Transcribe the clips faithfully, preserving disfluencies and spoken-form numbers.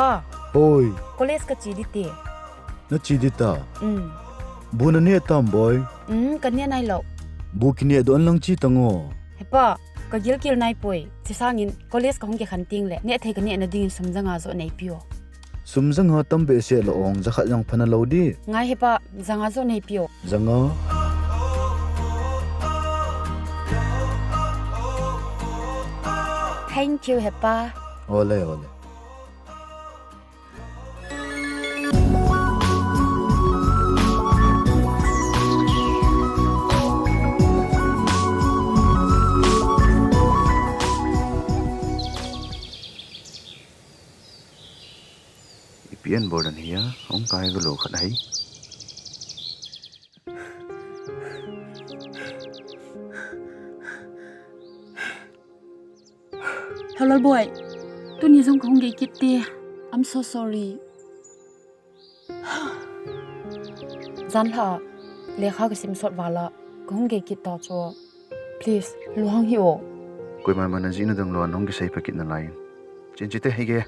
Pa. Hoi. College ka che ding te. Na che ding ta? Um. Bu na neh tam boi? Um, ka neh nailou. Bu kineh doh in lang che tang o. He pa, ka gilkel nai poi. Che sangin college ka hung kikhen teng le neh thei ka neh na dingin sum ja nga joh neipe o. Sum ja nga tam behseh lou ong, ja khat jong pha na lou ding. Ngai he pa, ja nga joh neipe o. Ja nga. Thank you he pa. Ole, ole. Ipi an bol dan hi a, hung kai ga lo khat hai. Hello boy, tuni jong ka hung gei kit te. I'm so sorry. Janhi a lekha ka sim sot val a ka hung gei kit ta chu. Please, lunghang hih o. Koima man a jihna dang lou a nahung kisei pha kit nalai in. Chen chite hi ge.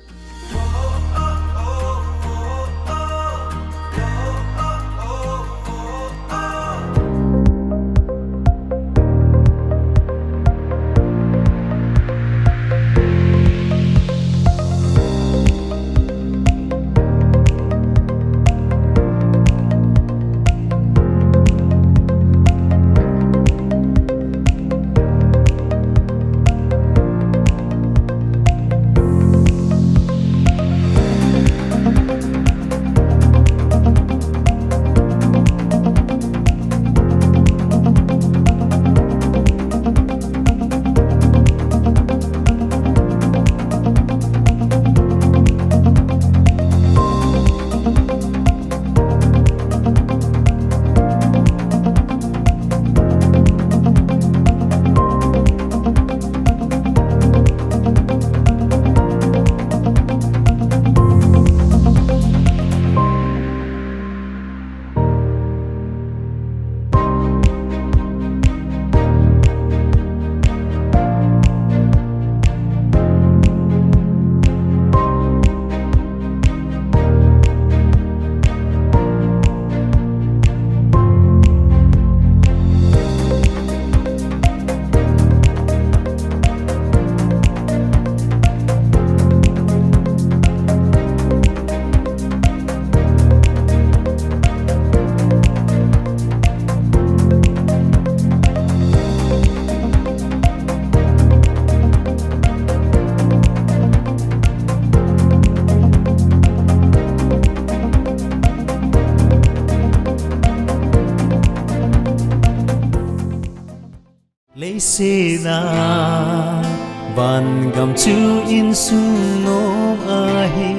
Leiset a vangam chu insung nom ahi.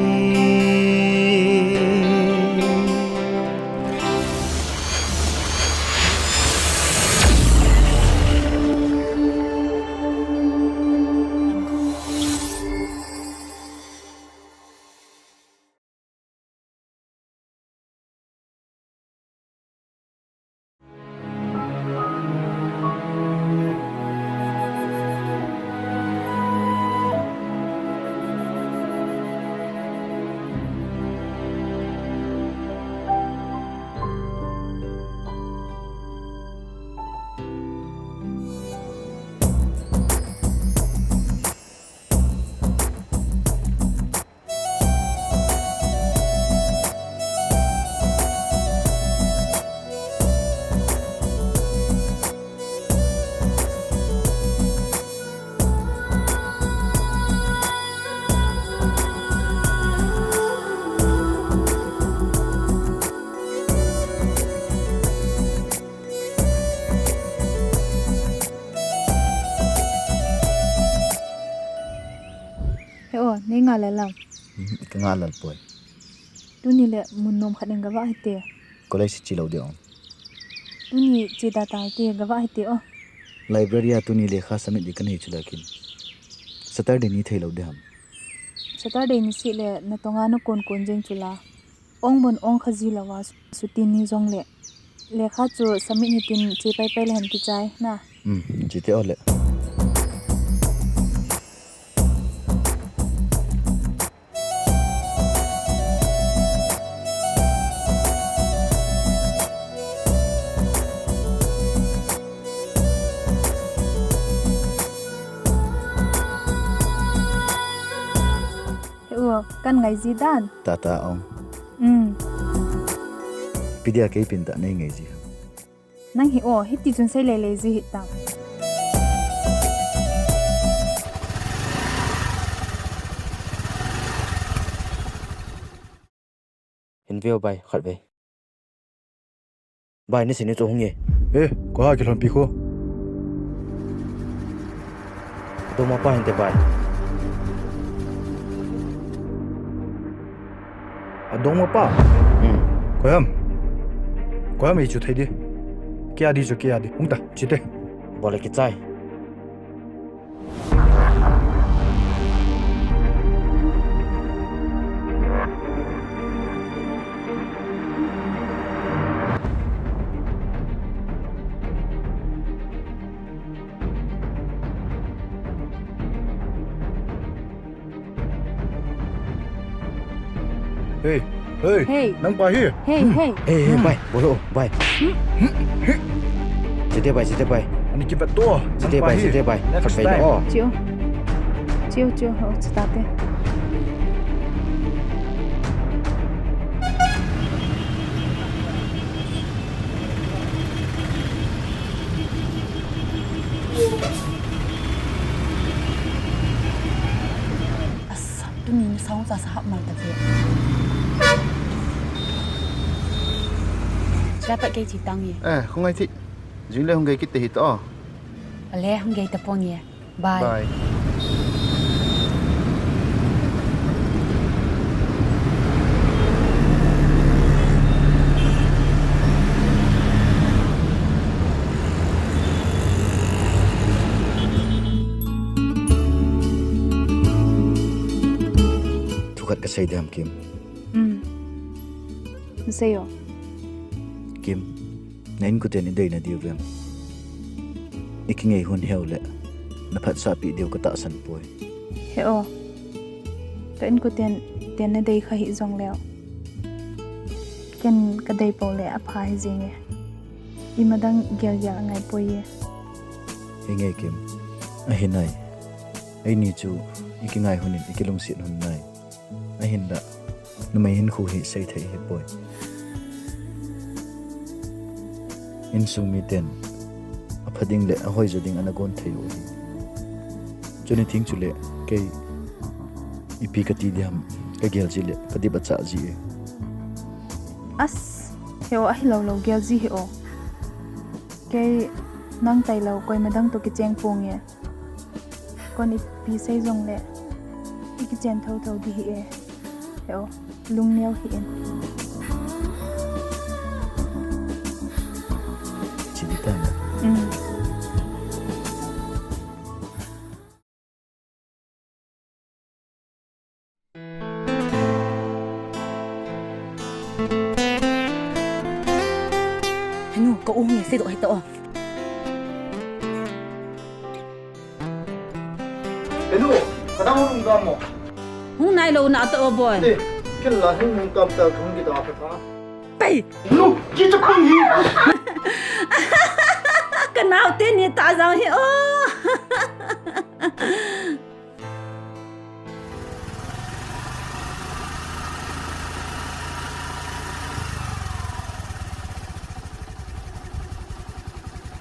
He o, nei ngah lel am? Hmm, ka ngah lel poi. Tuni le mun nom khat in gavah hite. College che lou ding o. Tuni che da ta hite, gavah hite o. Library a tuni lekha submit ding kanei chu la kin. Saturday ni thei lou ding ham? Saturday ni seh le natong a nakon kon jeng chu la. Ong bon ong kha ji lou a, chuti ni jong le. Lekha chu submit hitin che pai pai le hen kichai na. Hmm, chite o le. Kan ngai ji dan. Tata ong. Um. Ipi dia kei pin ta nei ngai ji. Nang hi o, hiti chun sei lei lei ji hi ta. Hin veu bai, khat vei. Bai, ni sini chu hung e. Eh, ko ha kilhon pi ko. Doma pa hinte bai. A dong ma pa. Hmm. Koiham. Koiham ei chu thei di. Kia di chu kia di. Hung ta, chi te. Bole kichai. Hey, hey, hey. Nang pa hi. Hey, hey. Hey, hey, bai, bolo, bai. Chite bai, chite bai. Ani kipat to. Chite bai, chite bai. Next time. Chiu. Chiu, chiu, ho, chita te. Asa, tuni ni sang sa sa hap mal ta ve. Dapat kei chi tang ye. Eh, hung ngai chi. Jing le hung ngai kit te hi to. Ale, hung ngai ta pon ye. Bye. Bye. Thu khat ka sei dem, Kim. Um. Sei o. Kim. Na inkoten i deina diu vem? I kingai hun heu le, na phatsah pi diu ka tahsan poi. He o. Ka inkoten, ten na dei kha hi jong leo. Ken ka dei po le a pha hi jing e. I madang gel gel a ngai poi e. Hi nge Kim. Ahi nai. Eini chu i kingai hun in i kilungset hun nai. Ahinla, numei hinkho hi sei thei hi poi. Insung miten, apha ding le ahoijo ding ana gon thei u hi. Chuni thing chule, kei, ipi kati diham, ka gel ji le, ka dip achah ji e. As, he o, ahi lou lou, gel ji he o. Kei, nang tailou, koima dang to kicheng pong e. Kon ipi sei jong le, i kichen thotho di hi e. He o, lungneo hi in. Chi di ta na. Um. Henu, ka u hung e, seidoh hita o. Henu, ka dang hung ga mo. Hung nailou na ta o boy. Ni, ken la hung hung kam ta hung ki ta ka ta. Pai. Henu, ki cha khun hi. Ka nao te ni ta jang hi o.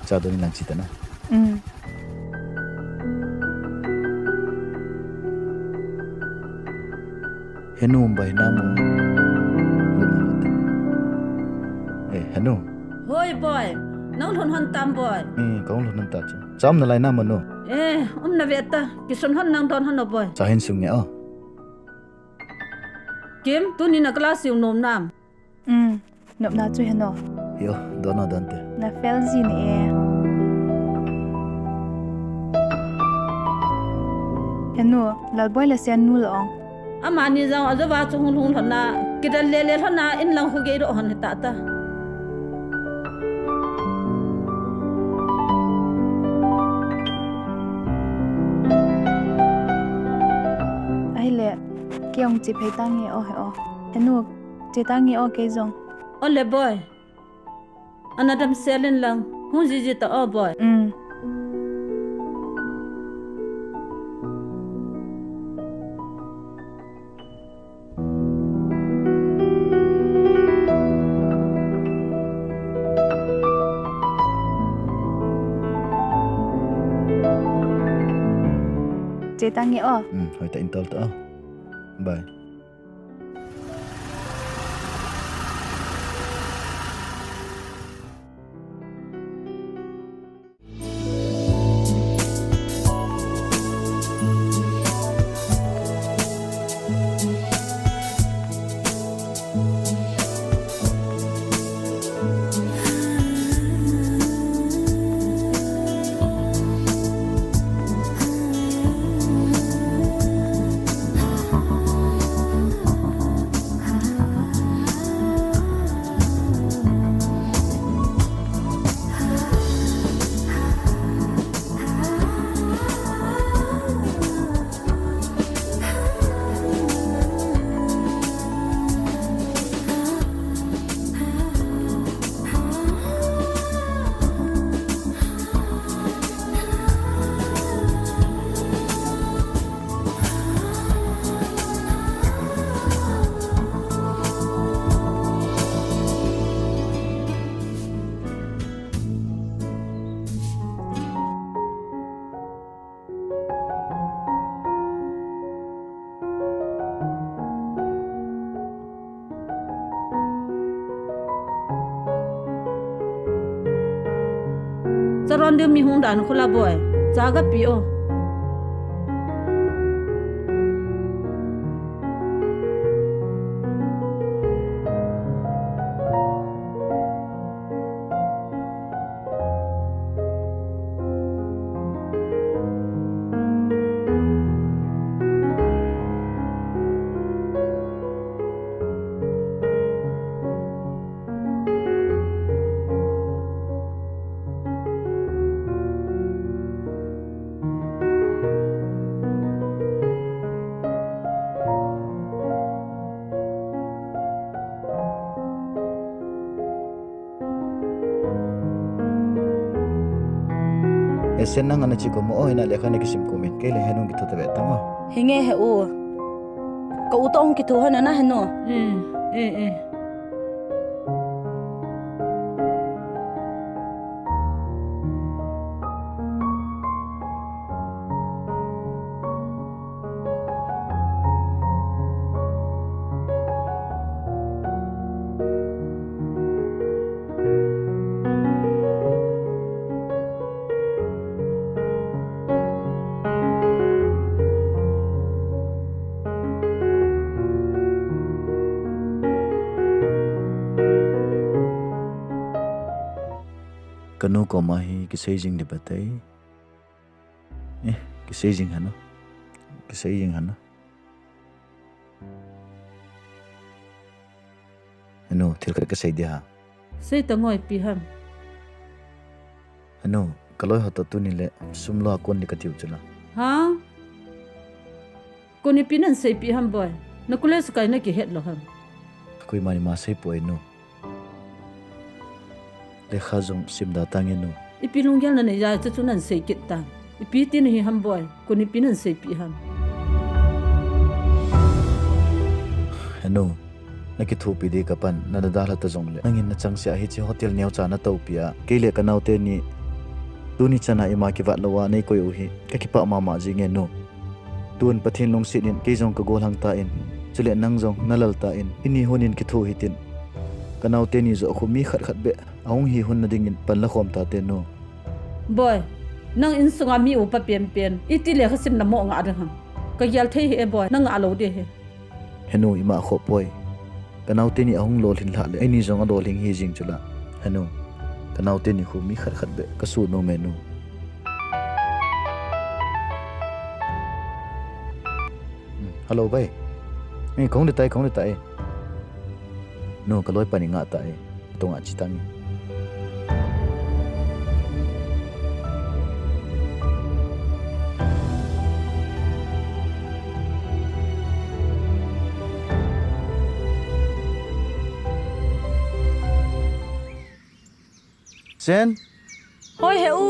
Cha don in lang chi ta na. Um. Henu bai na mo. Eh, Henu. Hoi boy. Nang lhun hon tam boy. Um, ka lhun hon ta chu. Cham na lai na mo no. Eh, um na ve ta. Kisun hon nang don hon o boy. Cha hin sung nge o. Kim, tuni na class siu nom nam. Um, nopna chu heno. Yo, don o don te. Na fail ji ni e. Henu, Lalboi le Siannu lo ong. Amani jong ajo va chu hung hung lhon na, kidal le le lhon na, in lang hu gei ro hon hita ta. Ahile, kei ong chi phei tang nge o he o. Henu, chi tang nge o kei jong. O le boy. Ana dam sel in lang. Hung ji ji ta o boy. Um. Te tange o. Hmm, hoitah in tol ta o. Bye. Charon ding mi hung dan khula boi. Cha ga pi o. Esen nang ana chi ko mo, o, ina lekha na kisim ko min. Kei le Henu kitho ta ve tang o. Hinge he u. Ka u to hung kitho hana na Henu. Eh, eh, eh. Kanu koma hi kisei jing di batai. Eh, kisei jing hanu. Kisei jing hanu. Henu, thil khat kasei di ha. Sei ta ngoi pi ham. Henu, kaloi ho to tuni le sum lo a kon di katiu chula. Ha? Koni pi nan sei pi ham boi. Na kule sukai na kihet lo ham. Koima ni ma sei poi nu. Lekha jong sim da tange nu. Ipi lunggel na nei jai chu chu nan sei kit tan. Ipi ti na hi ham boi. Koni pi nan sei pi ham. Henu, na kithopi di kapan, na dada lha ta jong le. Nangin na chang sia hiche hotel neo cha na topi a. Kei le ka naote ni. Tuni chana ima kivat lo a nei koi u hi. Ka kipah mama jinge nu. Tun Pathen lungset in kei jong ka gollhang tan, chule nang jong na lal tan, ini hun in kitho hitin. Ka naote ni joh khu mi khat khat beh ahung hi hun na dingin pan la khom tate nu. Boi, nang insunga mi upa penpen, iti lekha sim na mo ngah ding ham. Ka gel thei hi e boi, na ngah lo de hi. Henu ima kho poi. Ka naote ni ahung lolhin lhah le, eini jong alolhin hi jing chula. Henu, ka naote ni khu mi khat khat beh, ka su nom e nu. Hmm, hello, bai. Ei, kahung di tai, kahung di tai. Nu, kaloi pani ngah tai. Tonga chi tang. Sen? Hoi he u.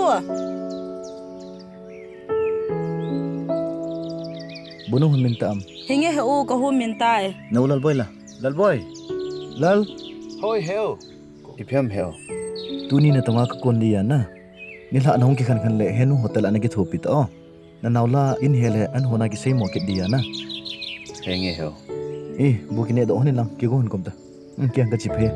Bunu hun min ta am? Hinge he u, ka hun min tai. Na u Lalboi la? Lalboi. Lal. Hoi he u. Ipi ham he u. Tuni na tonga ka kon di ya na. Nilhah na hung kikhen khen le Henu hotel a na kithopi ta o. Nanao la in he le an hona kisei mo kit dia na. He nge heo. Eh, bu kine do hon lang, kigo hon kom ta. Hmm, kiang ka chip he.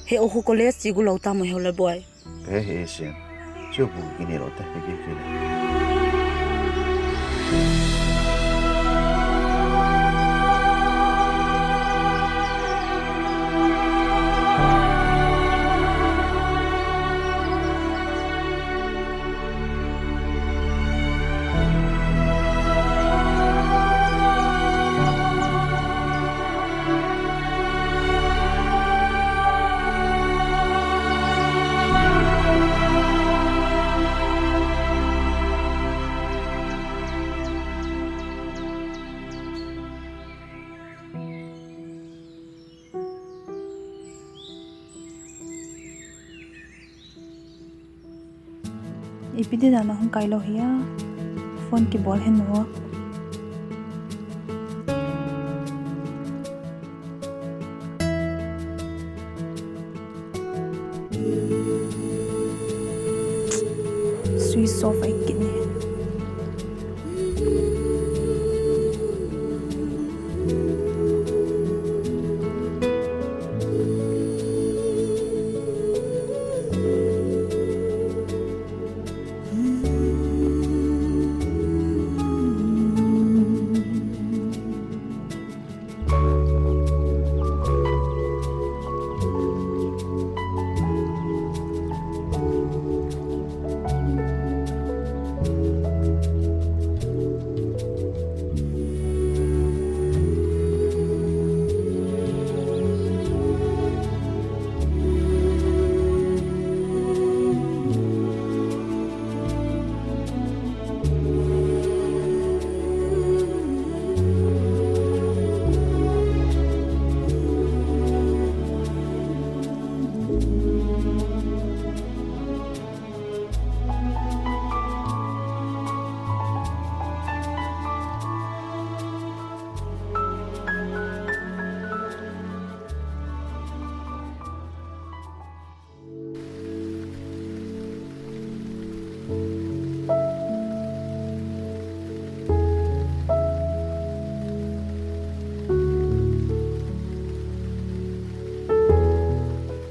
He o khu college chi gu lo ta mo he Lalboi. He he se. Chu bu kine lo ta he ki ki le. Ipi ti dan a hung kai lou hi a, phone kibol hen o. Switch off ahi kit ne.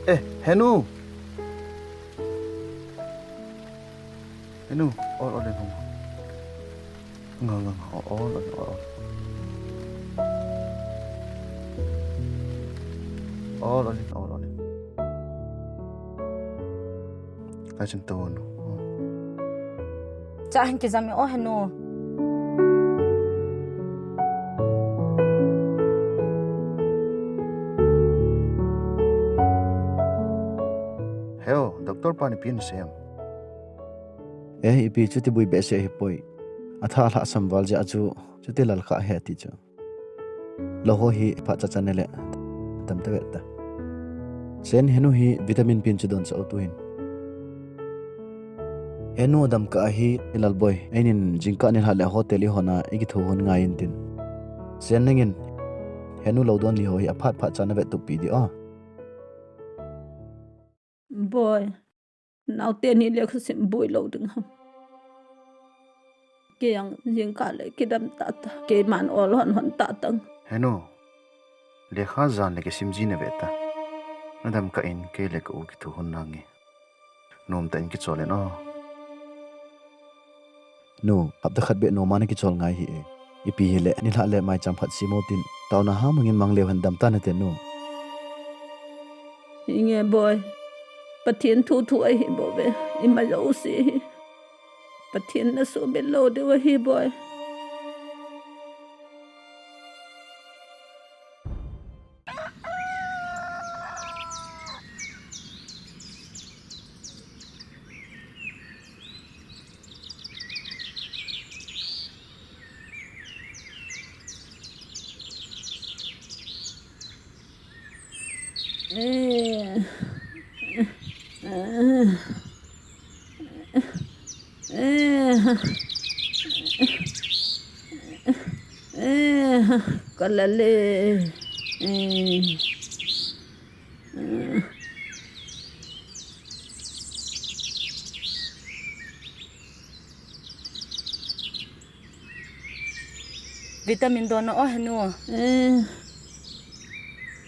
Eh, Henu! Henu, ol, ol, ol. Nga, nga, nga, ol, ol, ol, ol. Ol, ol, ol, ol. Ka chin to nu. Cha hin kijam e o Henu. Heo, doctor pa ni pin sem. Eh, ipi chuti bui behseh hipoi. Atha lhasam val jeh a chu, chuti lal kha he ti chu. Lou ho hi phat cha cha ne le, tam ta ve ta. Sen Henu hi vitamin pin chu don cha u tu hin. Henu adam kah ahi, Lalboi. Einin jingkah nilhah le hotel i hon a, i kithu hon ngai in tin. Sen nangin, Henu lou don li ho hi aphat phat cha na ve tup pi di o. Boi, naote ni lekha sim boi lou ding ham. Kei jong jingkah le kidam ta ta. Keiman ol hon hon ta tang. Henu, lekha jan le kisim ji na ve ta. Na dam kah in kei le ka u kithu hon nange. Nom tah in kichol in o. Nu, hapta khat beh nom a na kichol ngai hi e. Ipi hile, nilhah le maicham khat sim u tin, taona ha mangin mang leu hen dam ta nate nu. Inge boi, Pathen thu thu ahi bou ve, ima jouse hi. Pathen na suhmil lou diu ahi boi. Eh, Ka lal e. Eh. Eh. Vitamin don o henu. Eh.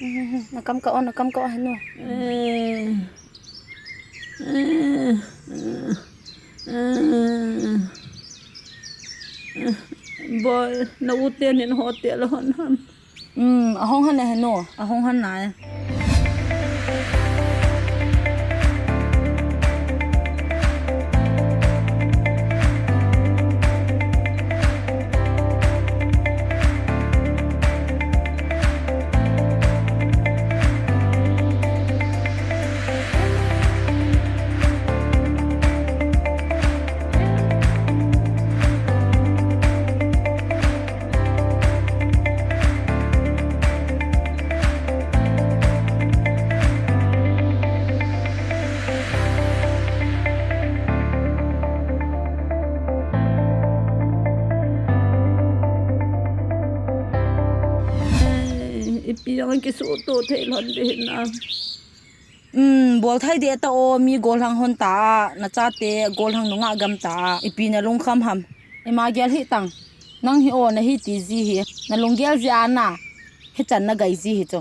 Eh, na kam ka o, na kam ka o henu. Eh. Eh. Eh. Eh. Eh. Boi, na u te nin hotel hon ham. Um, ahung han e henu, ahung han nai. Ipi jong kisuto thei lhon ding hinam. Um, bol thei ding ta o, mi golhang hon ta, na chate golhang nungah gam ta, ipi na lungkham ham. Ima gel hih tang. Nang hi o, na hi ti ji hi. Na lunggel ji a na. Hichan na gai ji hi chu.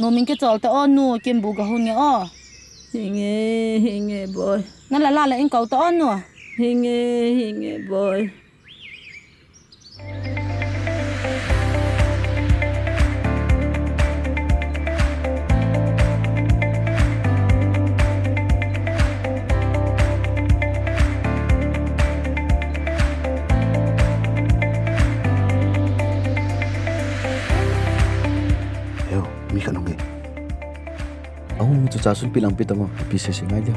Nu min kichol ta o nu, Kimbu ga hung e o. Hinge, hinge boi. Na la la la in kau ta o nu. Hinge, hinge boi. Heo, mi khat hung e. Ahung chu cha sun pi lang pi tamo, pi se se ngai dia.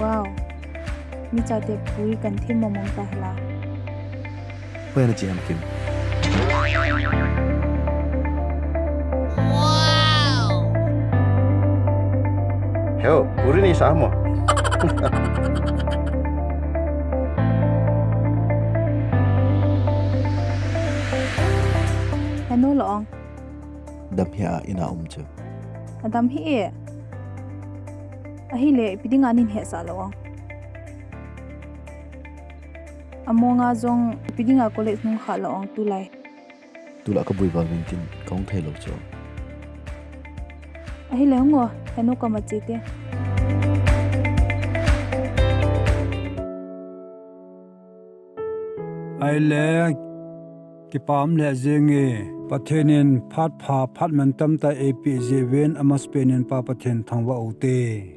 Wow. Mi chate pui kan thim mong mong ta hela. Hoi na chi ham Kim. Heo, puri ni sa mo. Henu lo ong. Dam hia ina um chu. Adam hi e. Ahile, ipi dinga nin hesa lo ong. Amonga jong, ipi dinga college nung kha lo ong tulai. Tulai ka bui val vin tin, ka hung thei lo chu. Ahile hung o, henu ka ma che te. Ahile, kipa um le jing e, Pathen in phat pha, phat mantam ta eipeh jeh uvin, amasapen in Pa Pathen thangvah u te.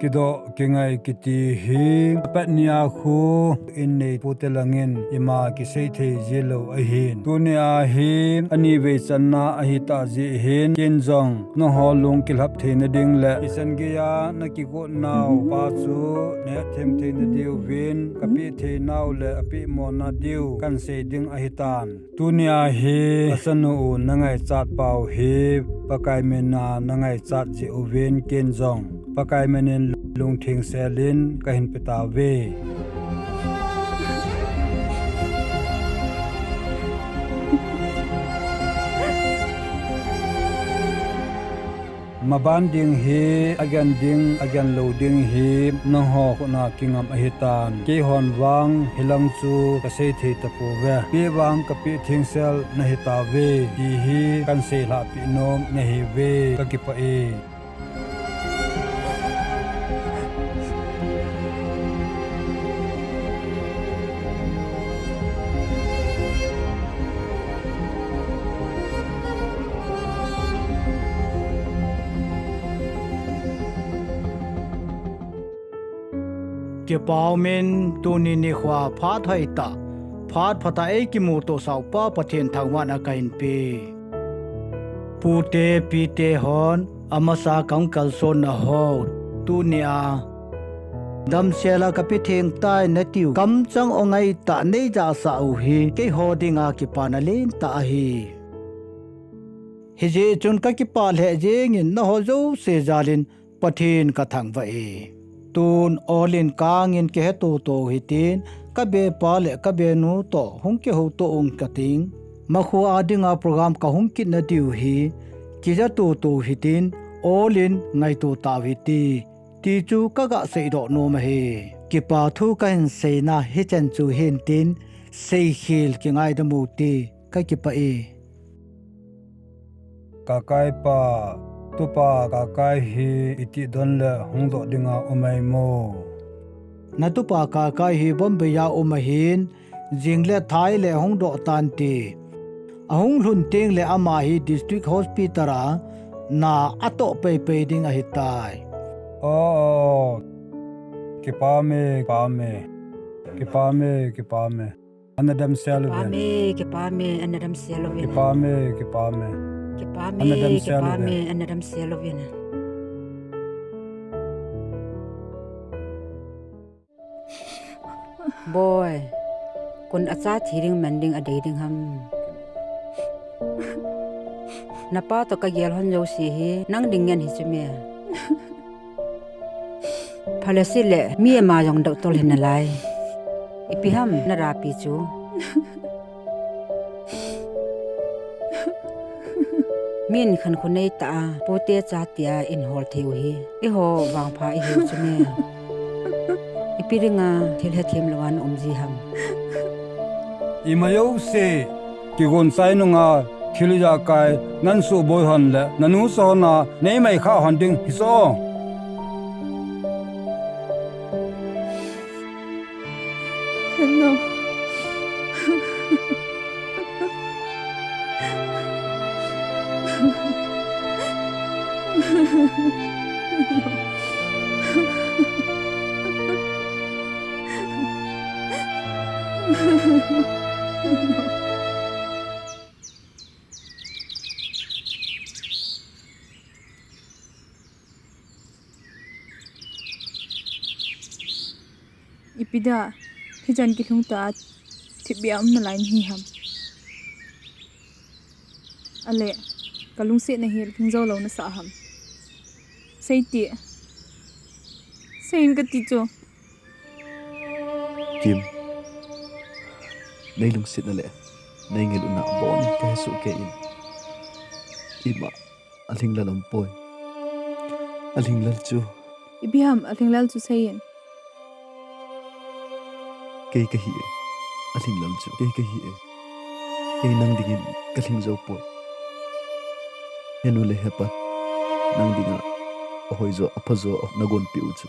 Kidoh, kingai kiti hi, apet nia khu, in nei pute langin, ima kisei thei ji lou ahin. Tunia hi, ani vei channa ahi ta jeh hin, ken jong, nangho lung kilhap theina ding le, ichan geiya, na kigot nau, pa chu, na hethem theina diuvin, ka peh thei nau le, apeh mona diu, kan sei ding ahi tan. Tunia hi, ka chanu u na ngaichat pau hi, Pakai mina na ngaichat jeh uvin ken jong, Pakai minin lungtheng selin ka hin pe tauve. Maban ding hi, agen ding, agen lou ding hi, nangho khut a kingam ahi tan. Keihon vang, hilang chu ka sei thei tapouve. Peh vang ka peh thengsel na hi tauve, ti hi kan sei lhah peh nom na hiuve, ka kipah e. Kipa um in tuni nikho phat hoitah, phat phatah eikimuto sah u Pa Pathen thangvahna kahin pe. Pute, pite hon, amasa kahung kalsonna ho, tunia, damsel a ka peh theng tai natiu, kamchang o ngaitah nei jahsah u hi, keiho dinga kipana lentah ahi. Hijeh chun ka kipah lheh jengin nangho jouse jalin Pathen ka thangvah e. Tun olin kangin kiheto to u hitin, Ka bepa le ka benu toh hung kihouto ung kating. Makhu a dinga program kahung kitna diu hi kija tutu hitin, olin ngaito tau hite, ti chu kaga seidoh nom ahi. Kipa thu kahin seina hichan chu hintin, seikhel kingaidam ute, kakipah e. Kakai pa, tupa Kakai hi iti don le hungdoh dinga um ahi mo? Natupa Kakai hi Bombay a um ahin, jing le thai le hungdoh tante. Ahung lhun teng le ama hi District Hospital a na atoh peipei ding ahitai. Oh, oh. Kipah e, kipah e. Kipah e, kipah e. Ana damsel uvin. Kipah e, kipah e, ana damsel uvin. Kipah e, kipah e. Kipah e, ana damsel uvin. Kipah e, ana damsel uvin. Boi, koin acha thi ding man ding adei ding ham? Napa toh kagel hon jouse hi nang ding ngen hichu me? Phalou sile, mi ama jong doctor hinalai. Ipi ham narapi chu? Min khankho neitah a, pute chate a eihol thei u hi, eiho vangpha ihiu chu me? Ipi dinga thil hethem louva na um ji ham? Ima jouse, kigon chai nunga thil ijakai nan suboi hon le nanu sa hon a neimai kha hon ding hichu. No. Ipi dia, hichan kilhung ta, thipbeh a um nalai nahi ham? Ale, kalungsetna hi lhing jou lou nasah ham? Seite. Seiin kati chu. Kim, nei lungsetna le nei ngailut na abonin kahe soh kei in. Ima, alhinglel umpoi. Alhinglel chu. Ipi ham alhinglel chu seiin. Kei kahi e. Alhinglel chu kei kahi e. Kei nang dingin kalhing jou poi. Henu le hepa, nang dinga ahoi jo, apha jo nagonpeh u chu.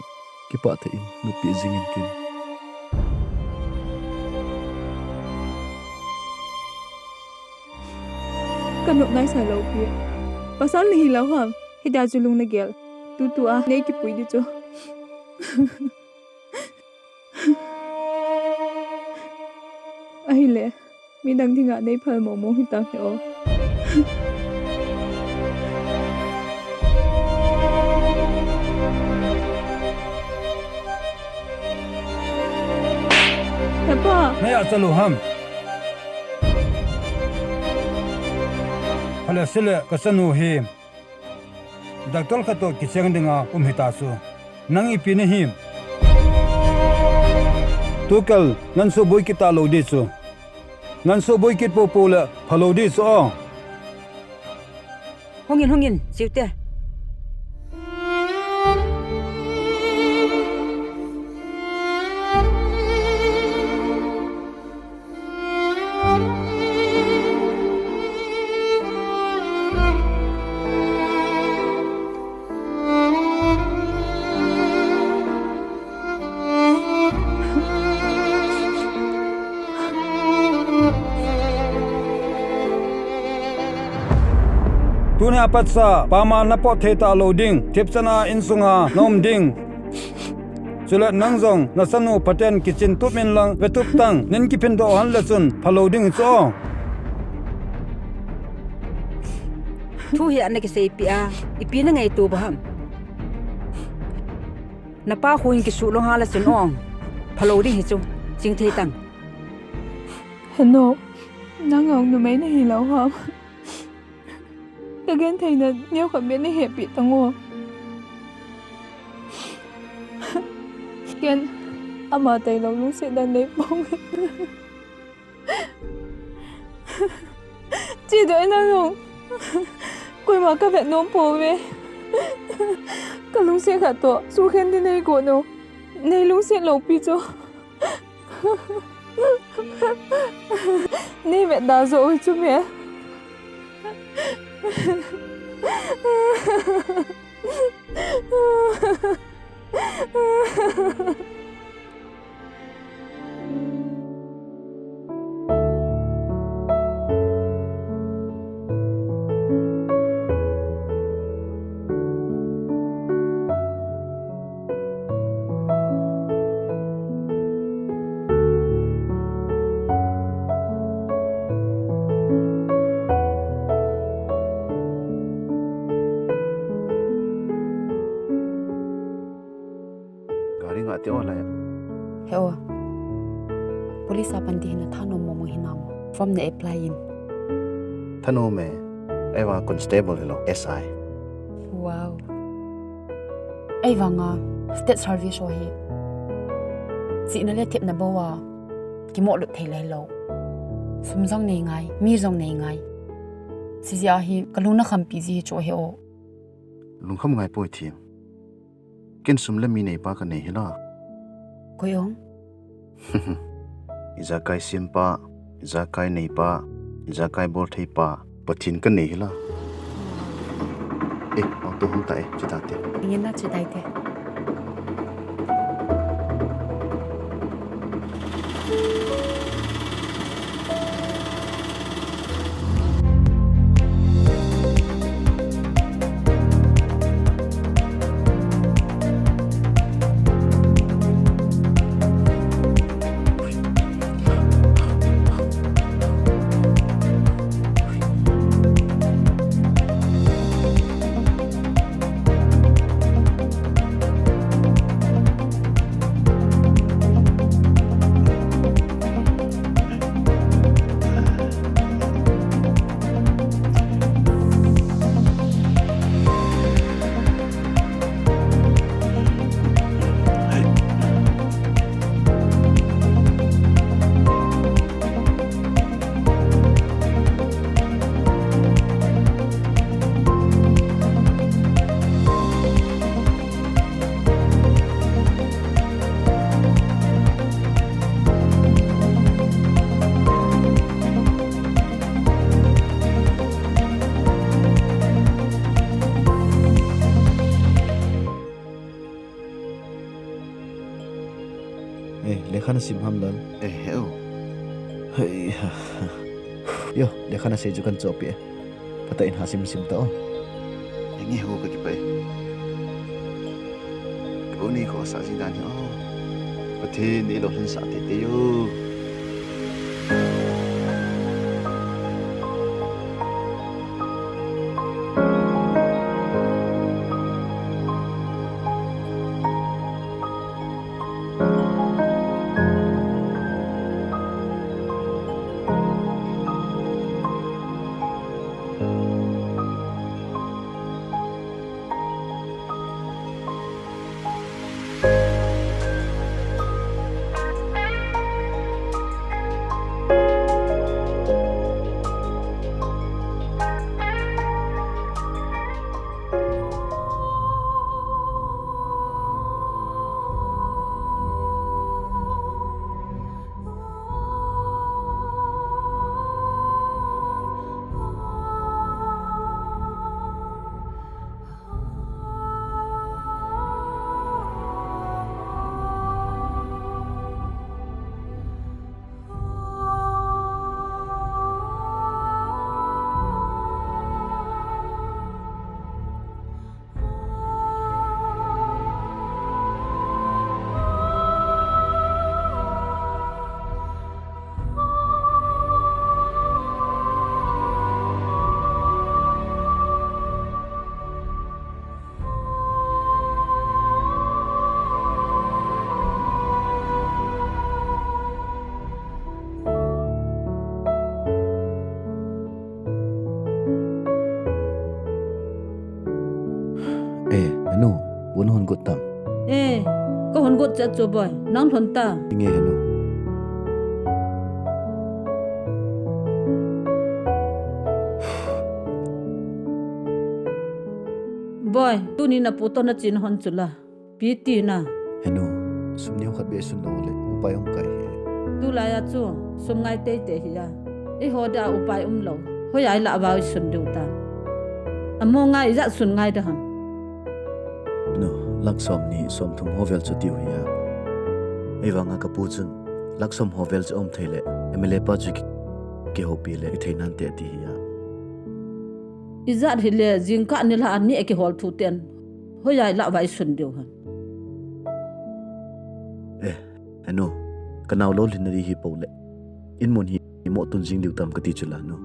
Kipah tah in nopeh jing in Kim. Kanop naisai lou pi. Pasal nahi lou ham? Hitia chu lung nagel. Tutua nei kipui ding chu. Ahile, midang dinga nei phal momo hitang hi o. Hepa! Naya chalu ham? Phalou sile kachanu hi. Doctor khat toh kicheng dinga um hita chu. Nang ipi nahim? Tukal nan suboi kit talou ding chu. Nan suboi kit poupou le phalou ding chu o. Hungin, hungin, chiu te. Tuni a patsa, pama napot thei talou ding, thipchan a insunga naum ding. Chule nang jong nachanu phaten kichin tup in lang vetup tan, nin kiphin doh hon le chun phalou ding chu o. Thu hi ana kiseipeh a, ipi nangaito ba ham? Napa khu in kisuh lou hon le chun o, phalou ding hi chu, chingthei tan. Henu, nang jong numei nahi lou ham? Kagentheina neokhat beh nahepeh tan o. Ken, Ama tailou lungset dan nei pong. Chi doi na nung. Koima ka vet nom pouve. Ka lungset khat toh sukhen ding nei got u. Nei lungset lou pi chu. Nei vet da jo u chu me. Gari ngah te o lai. He o. Police a pan ti hin na thanom mo mo hinam. Form na apply in. Thanom e. Ei vang constable hilou, S I. Wow. Ei vang a state service ho hi. Chihna le thepna bou a kimoh lut thei le hilou. Sum jong nei ngai, mi jong nei ngai. Chijeh a hi ka lung na khampi ji hi chu he o. Lungkham ngai poi thim. Ken sum le mi neipa ka nei hila. Koi ong? Ijakai sempa, ijakai neipa, ijakai boltheipa, Pathen ka nei hila. Eh, auto hung ta e, che ta te. Ingen na che tai te. Eh, lekha na sim ham dan? Eh, he o. Hei, ha, ha. Yo, lekha na sei chu kan chopi e. Phatah in ha sim sim ta o. Enge ho ka kipah e. Ka u nei khohsah ji dan hi o. Pathen in eilolhinsah teitei o. Eh, anu, bu nahon got tam? Eh, ka Hon got cha chu boi, nang lhon ta. Inge henu. Boi, tuni na pu toh na chin hon chu la. Pi tina. Henu, sum neo khat beh sun lou le, upai um kai he. Tulai a chu, sum ngai teitei hi a. Eiho dia upai um lou. Hoiya ilah uva isun diu ta. Amo ngai ijat sun ngai da ham. Henu, lakh som ni, som thum ho vel chu tiu hi a. Eivang a ka pu chun, lakh som ho vel chu um thei le, M L A pa chu ki, kihoupi le, ithei nante ti hi a. Ijat hile, jingkah nilhah a ni kihol thu ten. Hoiya ilah uva isun diu ham. Eh, henu, ka nao lolhin na di hi pou le. In mun hi mo tun jing diu tam kati chu la nu.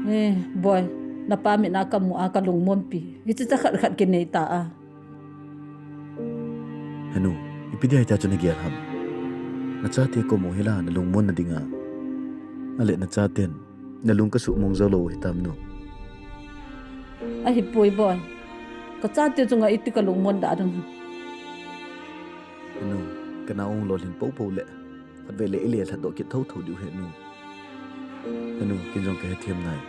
Eh, boi, na pa mit na ka mu a ka lungmon pi. Hiche cha khat khat kinei ta a. Henu, ipi dia hitia chu na gel ham. Na chate kom u hi la na lungmon na dinga. Ale na chaten, na lung ka suhmong jou lou hitam nu. Ahipoi boi. Ka chate chunga iti ka lungmon da ding. Henu, ka nao ung lolhin pou pou le. Khatvei le ile lhat doh kit thotho diu he nu. Henu, kin jong ka hethem nai.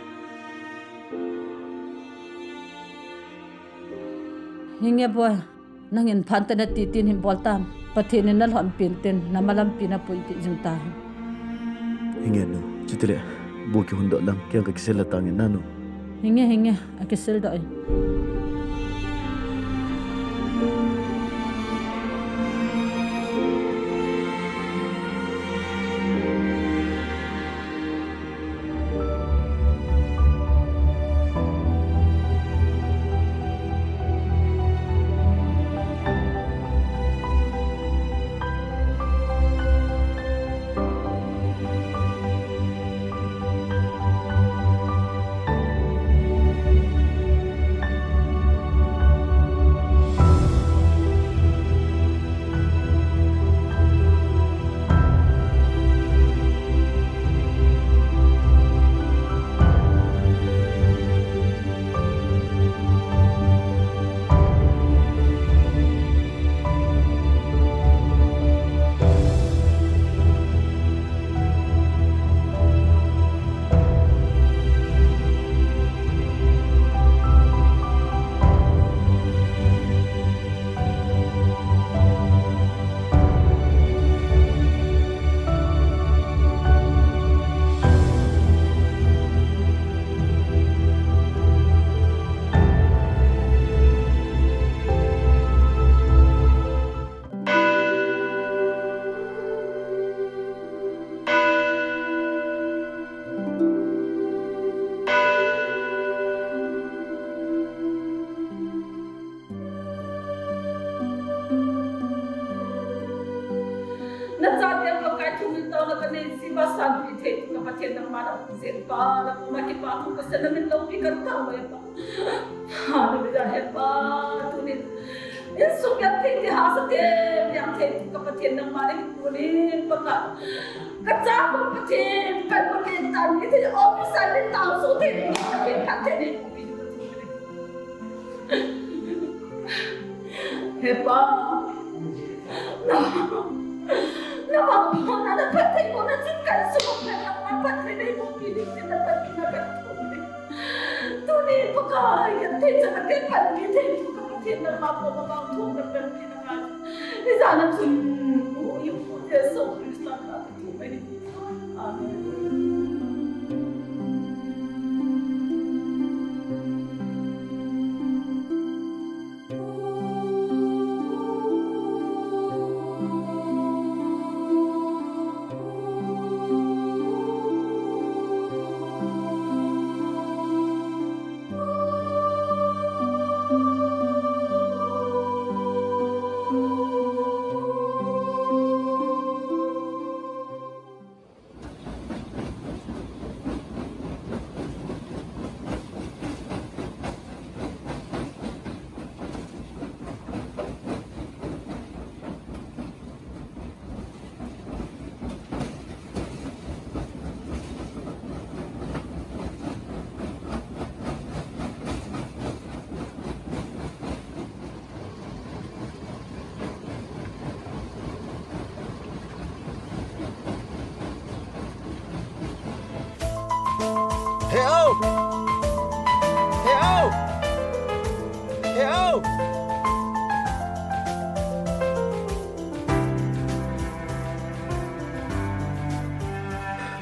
Hinge boi, nangin phante na ti tin hin bol tan. Pathen in na lhonpin tin, na malampi na puipi jing ta. Hinge nu, chutile, bu kihon doh lang, kei ka kisel la tang in na nu. Hinge, hinge, a kisel doh in. Na chate Pakai thumil taona ka nei jiuva sanpeh thei tu ka Pathen nangma na um jeh in Pa, na koma kipa thu ka sa, na min loupi ka tao e Pa. Hallelujah, he Pa, tunin insung genthei ti hahsa te, genthei tu ka Pathen nangma na hin punin Pakai. Ka cha ko Pathen, ka ko len tan ni thei, office a len tan so thei, Pathen phatthei nei pupi. He Pa, na, na vangphatna, na phatthei ko na chin kan sumang na, na phatthei nei pupi ding tin na phatthei na kan thum ding. Tuni Pakai, genthei chan a te pan ni thei tu ka Pathen nangma koma vangphatna pan ni na ngai. Hijeh a chun, u, u, u, Jesu Christa ka He o! He o!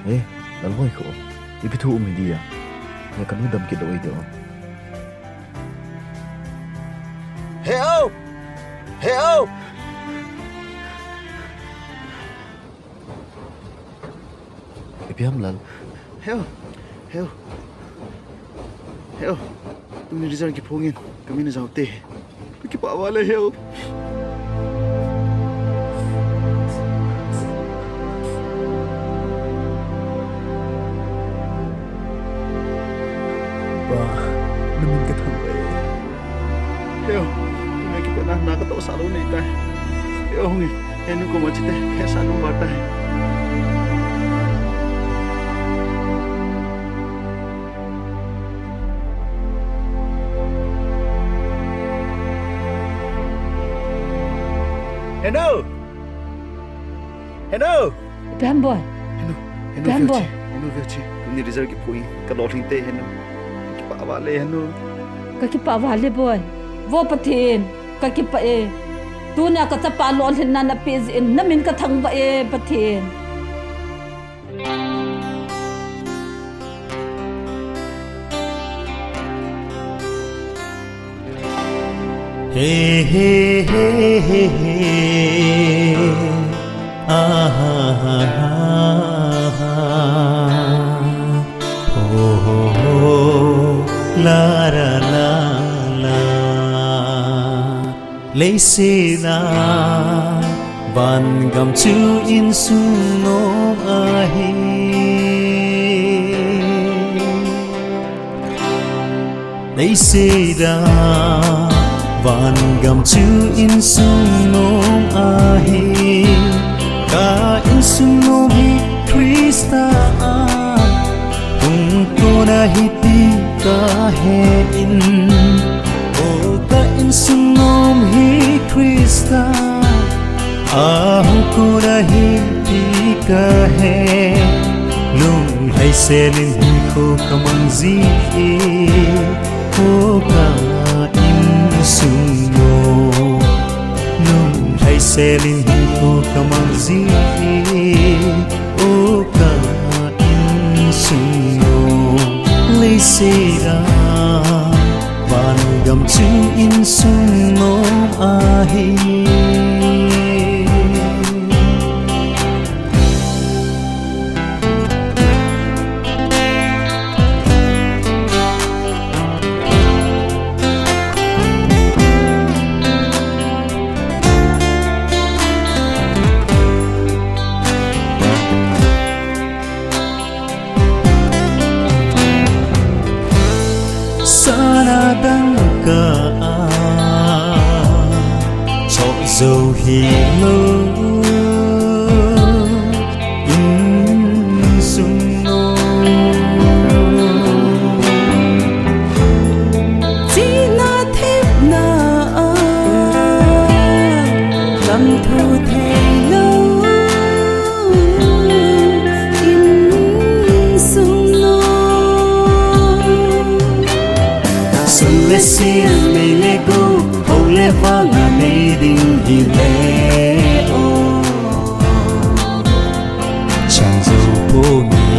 Eh, Lalboi kho. Ipi thu um hi dia. Nge kanu dam kit lou ite o. He o! He o! Ipi ham Lal. He o. He o. He o. Tuni result kiphongin. Kamin ajao te. Kakipah val e he o. Pa, namin kathang e. He o, tuna kipana na katohsah lou nei tai. He o, hungin, henu koma chite, he sa lou ba tai. Henu! Henu! Ipi ham Boi. Henu, Henu, ipi ham Boi. Henu, veu che. Tuni result kiphongin, kalolhing te Henu. Kakipah val e Henu. Kakipah val e Boi. Vo Pathen, kakipah e. Tunia kachapa lolhinna napeh jeh in, namin kathangvah e Pathen. He, he, he, he, he. Ah, ah, ah, ah. Ho, ho, ho. La, la, la, la. Leiset a vangam chu insung nom ahi. Leiset a vangam chu insung nom ahi. Ka insung nom hi Christa a hung kon ahi ti kahe in. O ka insung nom hi Christa a hung kon ahi ti kahe. Lunglhai sel in hinkho kamang ji e. O ka insung nom. Lunglhai sel in hinkho kamang ji e. O ka insung nom. Leiset a vangam chu insung nom ahi. Sana dangka a chok jou hilou insung nom. Chihna thepna a lam thu theilou insung nom. Sun le sil, mei le gou, hou le vang a nei ding hile o. Chang jou ponge,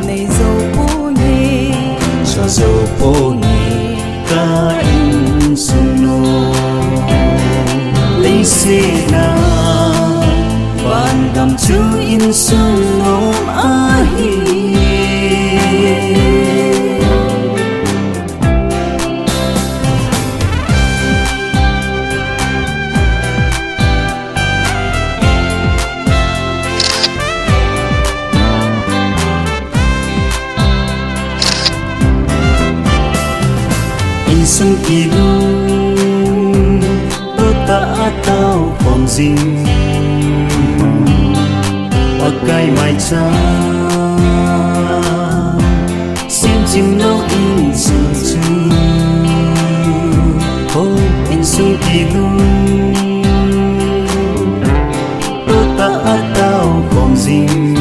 nei jou ponge, cha jou ponge, ka insung nom. Leiset a vangam chu insung nom ahi. Insung kilung, totah a tao khom jing, Pakai maicham, semchim lou insung chu. Ho, insung kilung, totah a tao khom jing,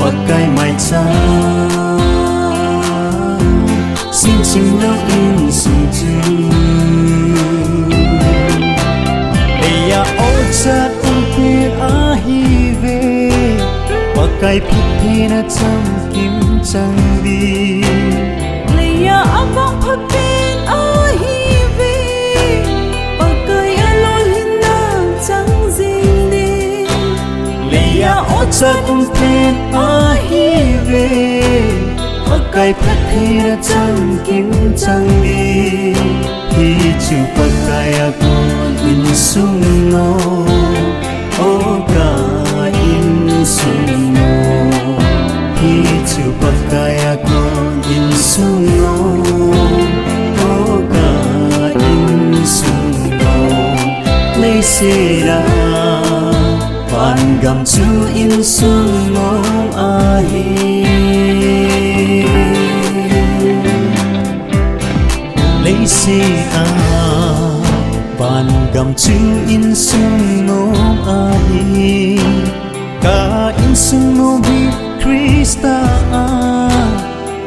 Pakai maicham, Sat umpen ahive, Pakai phatthei na chang kim chang ding. Leiya avang phapen ahive, Pakai alolhinna chang jing ding. Leiya ochat umpen ahive, Pakai phatthei na chang kim chang ding. Hichu Pakai a kon insung nom, o ka insung nom. Hichu Pakai a kon insung nom, o ka insung nom. Leiset a vangam chu insung nom ahi. Leiset a vangam chu insung nom ahi. Ka insung nom hi Christa a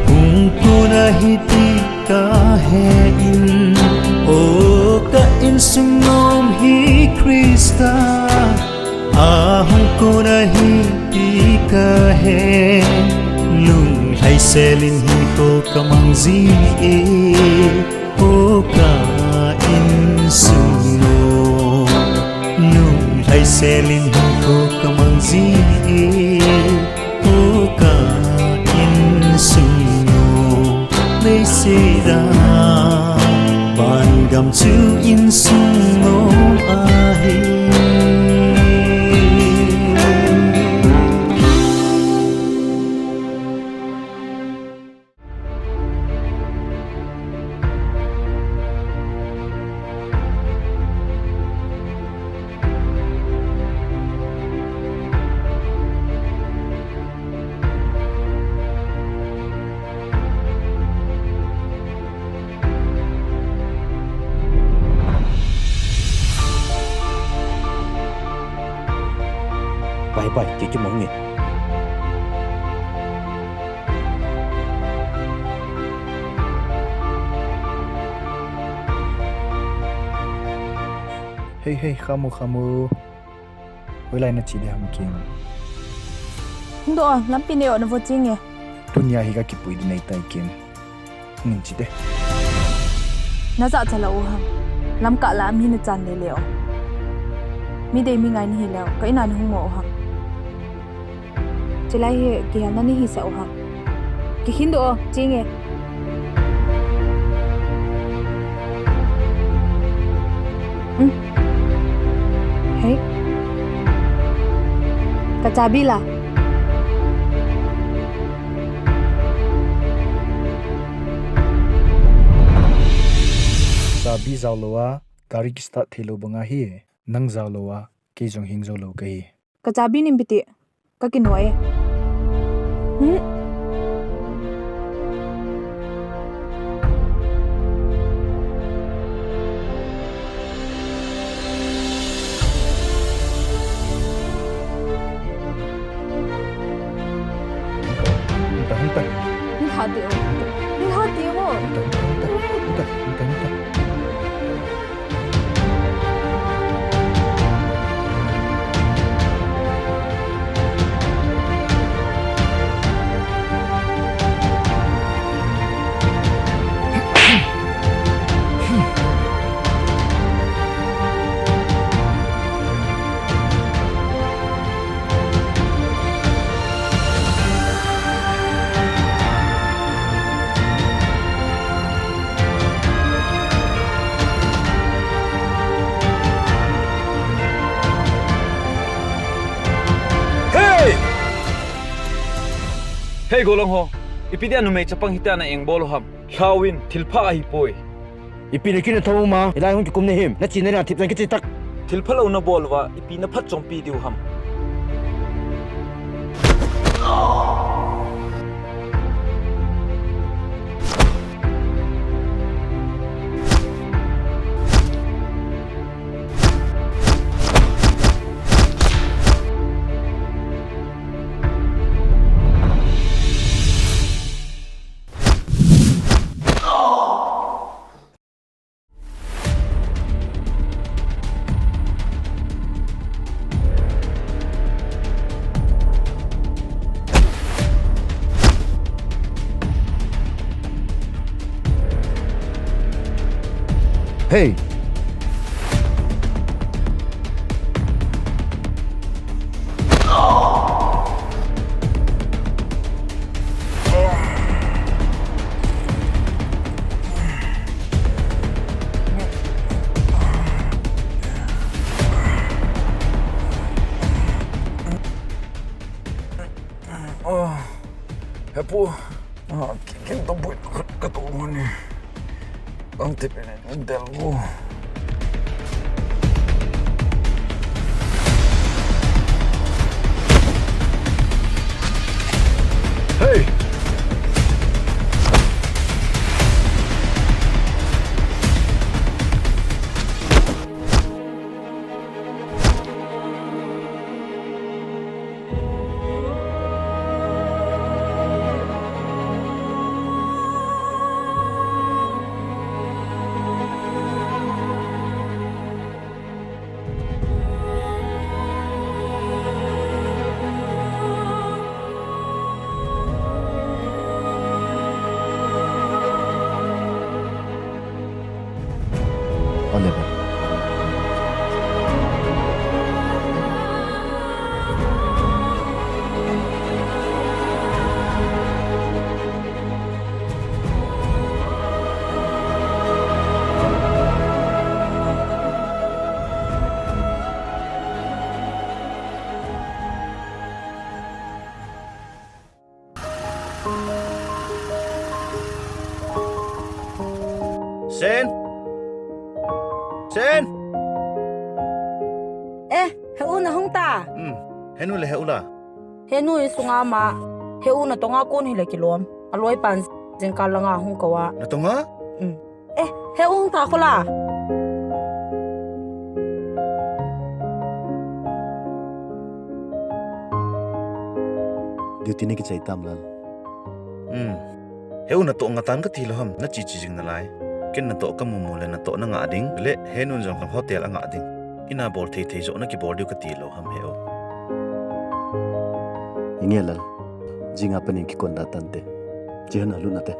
hung kon ahi ti kahen. O ka insung nom hi Christa a hung kon ahi ti kahen. Lunglhai selin hinkho kamang ji e, o ka insung nom. Lunglhai selin hinkho kamang ji e, o ka insung nom. Leiset a vangam chu insung nom ahi. Bye bye, kei kimang e. Hei, hei, khamu, khamu. Hoilai nache ding ham Kim? Hung doh o, lampi nei o, navo ching e. Tunia hi kakipui ding neitai Kim. Hung in che te. Najahcha lou u ham? Lamkah lah a mi nachan lele o. Mi dei mi ngai nahi leu, ka in a nahung mo u ham? Chulai hi kihelna nahisah u ham? Kikhin doh o, ching e. Um. Hei. Ka chabi la? Chabi jao lou a gari kistart thei lou bang ahi. Nang jao lou a kei jong hing jou lou kahi. Ka chabi nin ipi ti? Ka kino e. Hmm? Hung ta, hung ta. Hung ta. Hung ta. Hung ta, hung ta. Hung ta, hung ta. Hung ta, hung ta. Hung ta, hung ta. Hei! Hei, gollhang ho. Ipi dia numei chapang hitia na engbol u ham? Lhauvin, thilpha ahipoi. Ipi nakin natham uma, hilai hung kikum nahim, nachena dinga thipchan kiche tah. Thilphalou nabol uva, ipi naphatchompi diu ham? Hey! Oh, hepu. Ah, kin to bui ka to mani. Ang te pe del go. Hey! Oliver. Sen! Sen! Eh, he u na hung ta. Hmm, henu le he u la. Henu i sunga ma, he u na tonga kon hi le kilom. A loi pan jingkah langa hung kau a. Na tonga? Hmm. Eh, he u hung ta khola. Duty na kichai tam lal. Hmm. He u natoh ngah tan kati lou ham, na chi chi jing nalai. Ken natoh ka mu mu le natoh na ngah ding, le he nun jong ka hotel a ngah ding. Ina bol thei thei joh na kibol diu kati lou ham he u. Inge lal, jinga panin kikon da tante. Chi han a lut nate.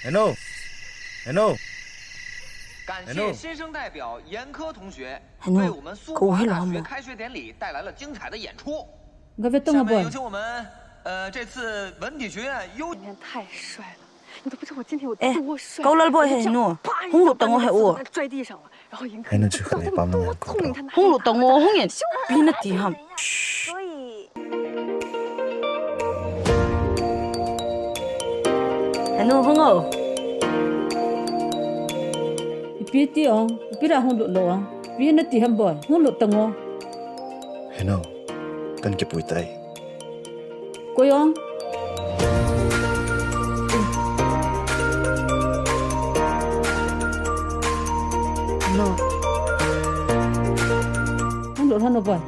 Henu. Henu. 感谢 Henu. 新生代表严科同学 Henu. 为我们苏华大学开学典礼带来了精彩的演出。Ka ve tong a boy. 下面有请我们，呃，这次文体学院优 今天太帅了，你都不知道我今天有 Eh, 多帅。 Kau lal boy 我就这样 henu. 啪一下 Hung lut tang o he u. 把你摔地上了。 Henu chu khat le pam nang ko. Hung lut tang o, hung en. Pi na ti ham. Henu hung o. Ipi ti ong, ipi ra hung lut lou ong. Pi na ti ham boy, hung lut tang o. Henu, kan kipui tai. Koi ong? No. Hung lut hano boy.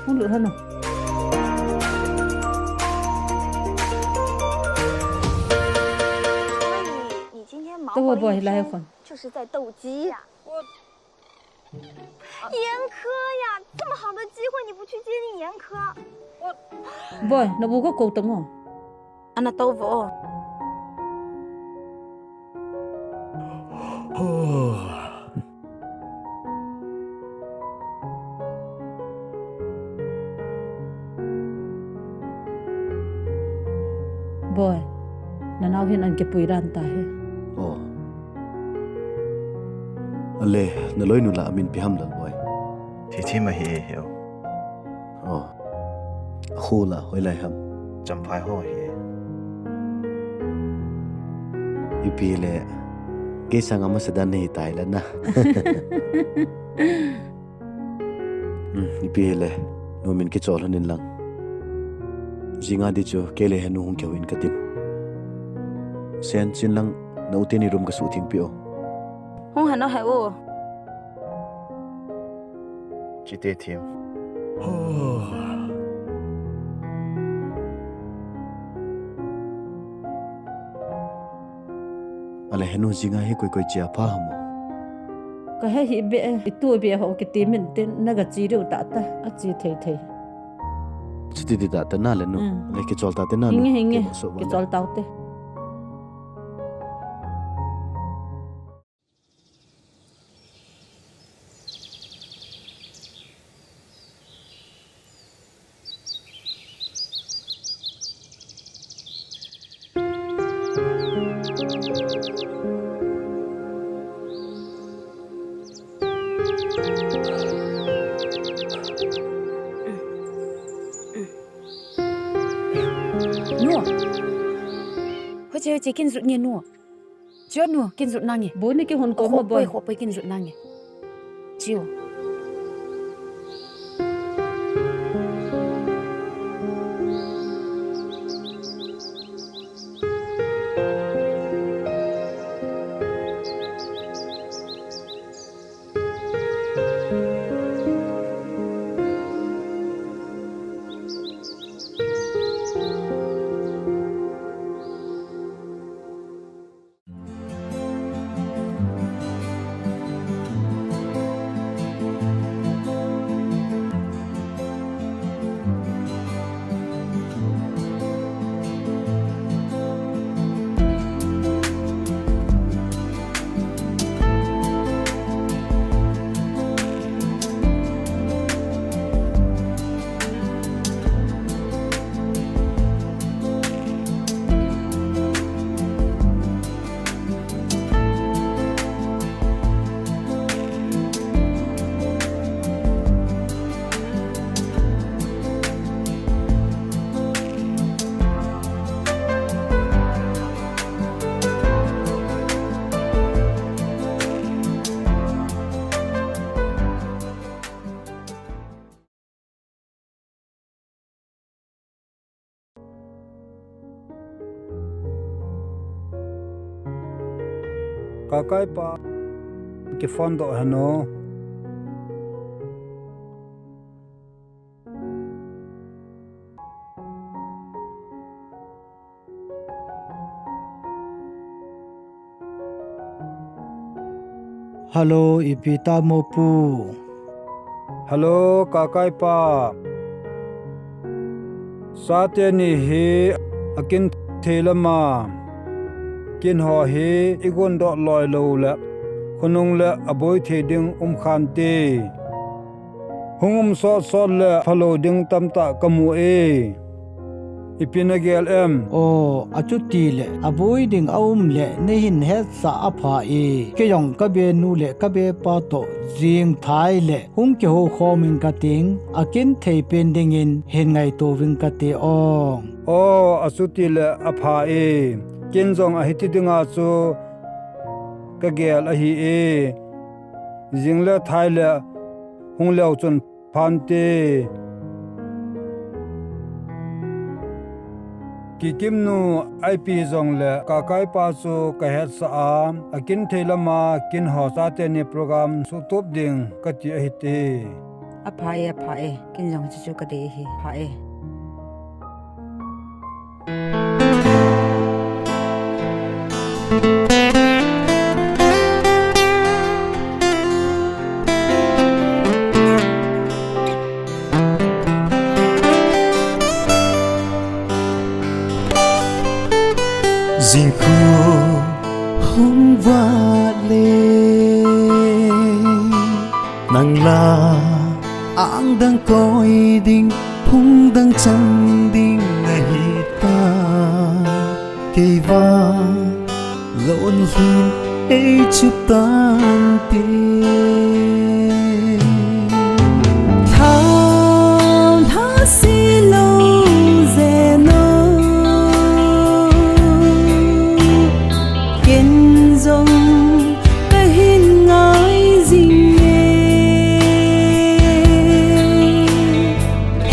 Hung lut hano. 所以你今天忙活了一天，就是在斗鸡呀。 严科呀，这么好的机会你不去接近严科？ Boy, na bu ko ko tang o. Ana to vo. Boy, na nau hin an kipui dan ta he. Oh. Ale, na loinu la amin ipi ham lal boy. Thithem ahi e he o. Oh. Akhu la hoilai ham. Champhai ho ahi e. Ipi le, kei sanga masa dan nahi tai la na. Hmm, ipi hile, nu min kichol hon in lang. Jinga di chu, kei le henu hung kihou in katin. Sen chin lang, na u teni room ka suh thing pi o. Hung hanu he u. Chite thim. Ale henu jinga hi koi koi chia pha hamo. Ka he hi be, i tu be ho kiti min tin, na ga chi riu ta ta, a chi thei thei. Chuti ti ta ta na le nu, mm, le kichol ta te na nu, hinge, hinge, kichol ta te. Nu. Hoche, hoche, kin jut nge nu. Chiu nu, kin jut nange. Boi ni kihon ko mo boi. Khopoi, khopoi kin jut nange. Chiu. Kakai pa, kiphone doh hen o. Hello, ipi ta mo pu. Hello, kakai pa. Chate ni hi akin thei lama. Kin ho hi i gon doh loi lou le, khonung le aboi thei ding um khan te. Hung um sot sot le phalou ding tamtah ka mu e. Ipi na gel em? O, achuti le, aboi ding a um le, nei hin hetsah a pha e. Kei jong ka be nu le ka be pa toh, jing thai le, hung kihou khom ing ka ting, akin thei pen dingin hin ngaito ving ka te o. O, achuti le, a pha e. Kin jong ahiti dinga chu ka gel ahi e. Jing le thai le, hung leu chun phan te. Kikim nu, ipi jong le, kakai pa chu ka hetsah a, akin thei lama, kin ho chate ni program sutup ding ka ti ahi te. A pha e, a pha e, kin jong chu chu ka dei ahi, pha e. Jingkhu hung vat le nang la ang dang koi ding, phung dang chang ding na hi ta. Kei vang lon hin ei chu tan te. Thao hla si lo zen o. Ken jong ka hin ngai jing e.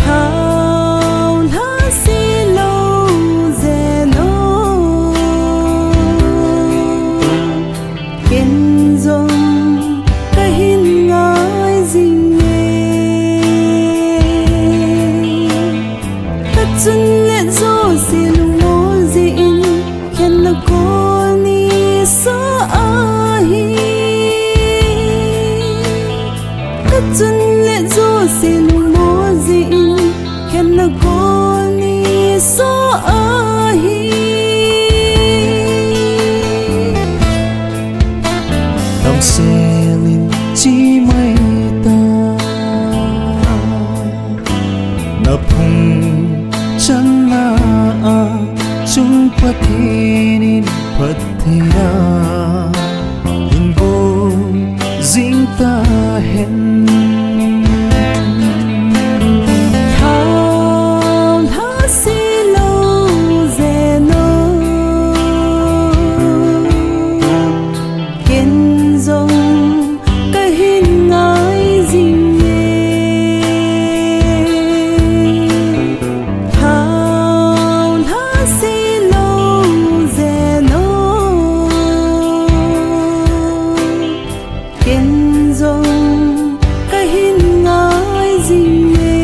Thao hla si lo zen o. Ken jong ka hin ngai jing e. Ka chun le jouse lungmol jeh in, khen na kol ni sa ahi. Aphung chang na a chung Pathen in phattheina hin bol jing tahen. Thao lha se lou jeng o, ken jong kahin ngai jing e. Thao lha se lou jeng o, ken jong kahin ngai jing e.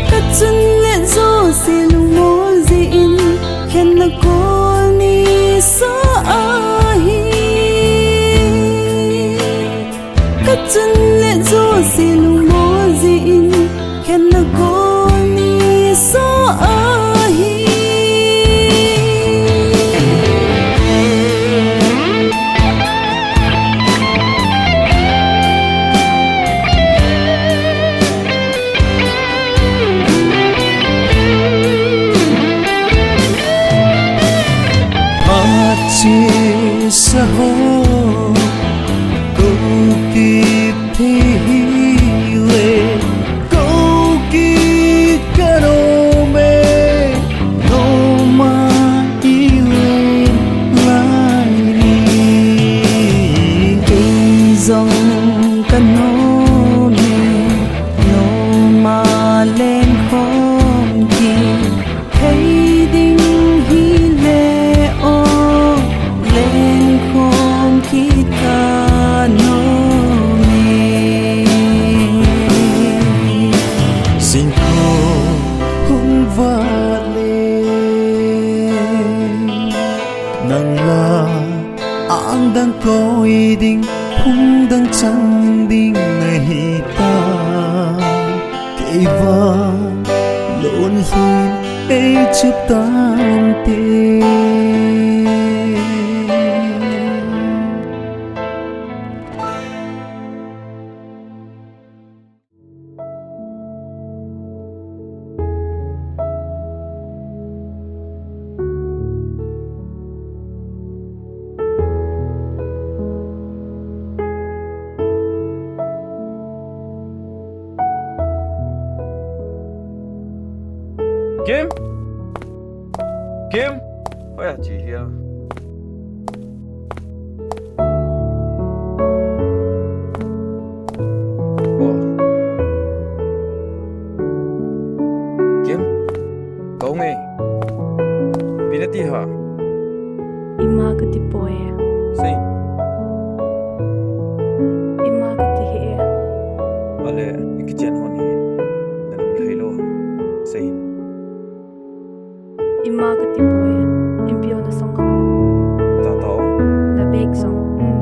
Kachun le jouse lungmol jeh in, khen na kol ni sa ahi. Kachun le jouse lungmol jeh in, khen na kol ni sa ahi. Phat chesa ho, kou kit thei hile, kou kit kanom e, nom a ilen lai ni. Kei jong kanom e, nom a len khom kit thei ding hile o, len khom kit kanom e. Singkho hung vat le, nang la ang dang koi ding, phung dang chang ding nahi ta. Kei vang lungthim ei chup tante. Kim? Kim? Hoiya che hia? Oh. Kim? Kou nge? Ipi nati ham? Ima kati poi. Sei. Ima kati hih e. Ale, ikichen hon hi. Nalung lhai lou. Sei. Ima kati poi. Inpi o nasong kha. Tata o. Na bag song. Hmm.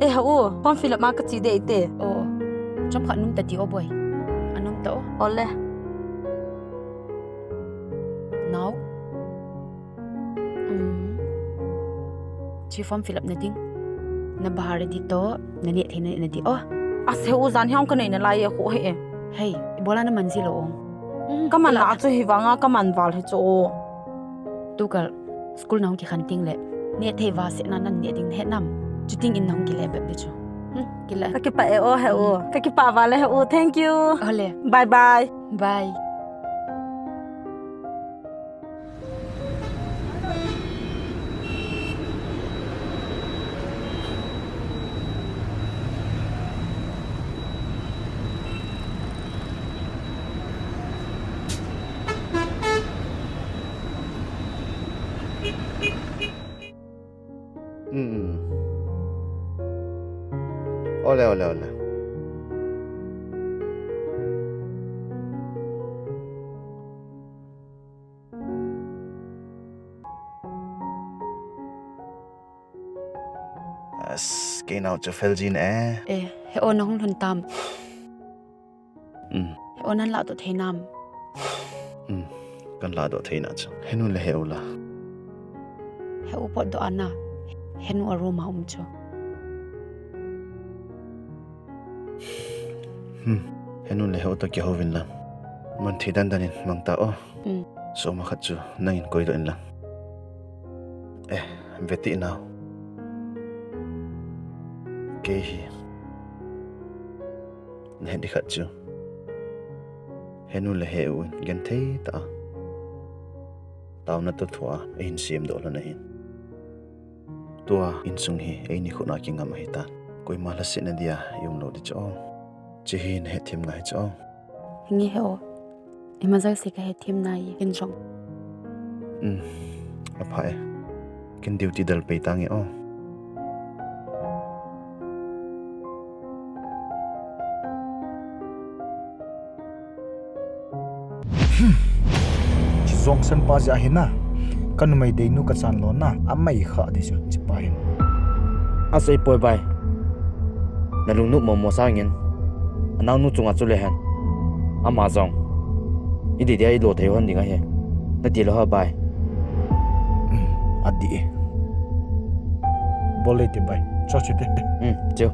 Eh, Hau, form fill up ma kache ding ahite. Oh, chomkhat nung tati o boi. Anung ta o. Ole. Nao. Um. Che form fill up na ding. Na bahar di to, na neh thei na neh na di o. Ase u jan hiam kanei nalai e khu he e. Hei, ibola naman ji lou ong. Um, kaman la chu hivanga kaman val hi chu. Tukal school nahung kikhen teng le. Neh thei va sehna nan neh ding he nam. Chuting in nahung kile bep di chu. Hmm, kile. Kakipah e o he u. Hmm. Kakipah val e he u. Thank you. Ole. Bye bye. Bye. Ole, ole, ole. As, kei nao chu fel jin e. Eh, he o nahung lhun tam. Um. He o nan ladoh thei nam. Um, kan ladoh thei na chu. Henu le he u la. He u potdoh ana. Henu a room a um chu. Hmm. Henu le he u toh kihouvin lang. Mun thei dandan in mang ta o. Um. Soma khat chu nangin koidoh in lang. Eh, veti nao. Kei hi. Nahet ding khat chu. Henu le he u in genthei tah a. Taona toh thua, eihin semdoh lhon ahin. Tua insung hi, eini khut a kingam ahitan. Koima lhasetna dia, i um lou ding chu o. Hiche hi nahet them ngai chu o. Nge he o. Ima jouse kahet them nai, ken jong. Um, apha e. Ken duty del pei tange o. Hiche jong sanpa jeh ahi na. Ka numei deinu ka chan lona, amai kha ding chu, hichepa hin. Asei poi bai. Na lungnop momo sangin. Anaonu chunga chu le hen. Ama jong. I dei dia i lo thei hon ding ahi. Na ti lou ham bai. Um, adih e. Bol le te bai. Cho che te. Um, cho.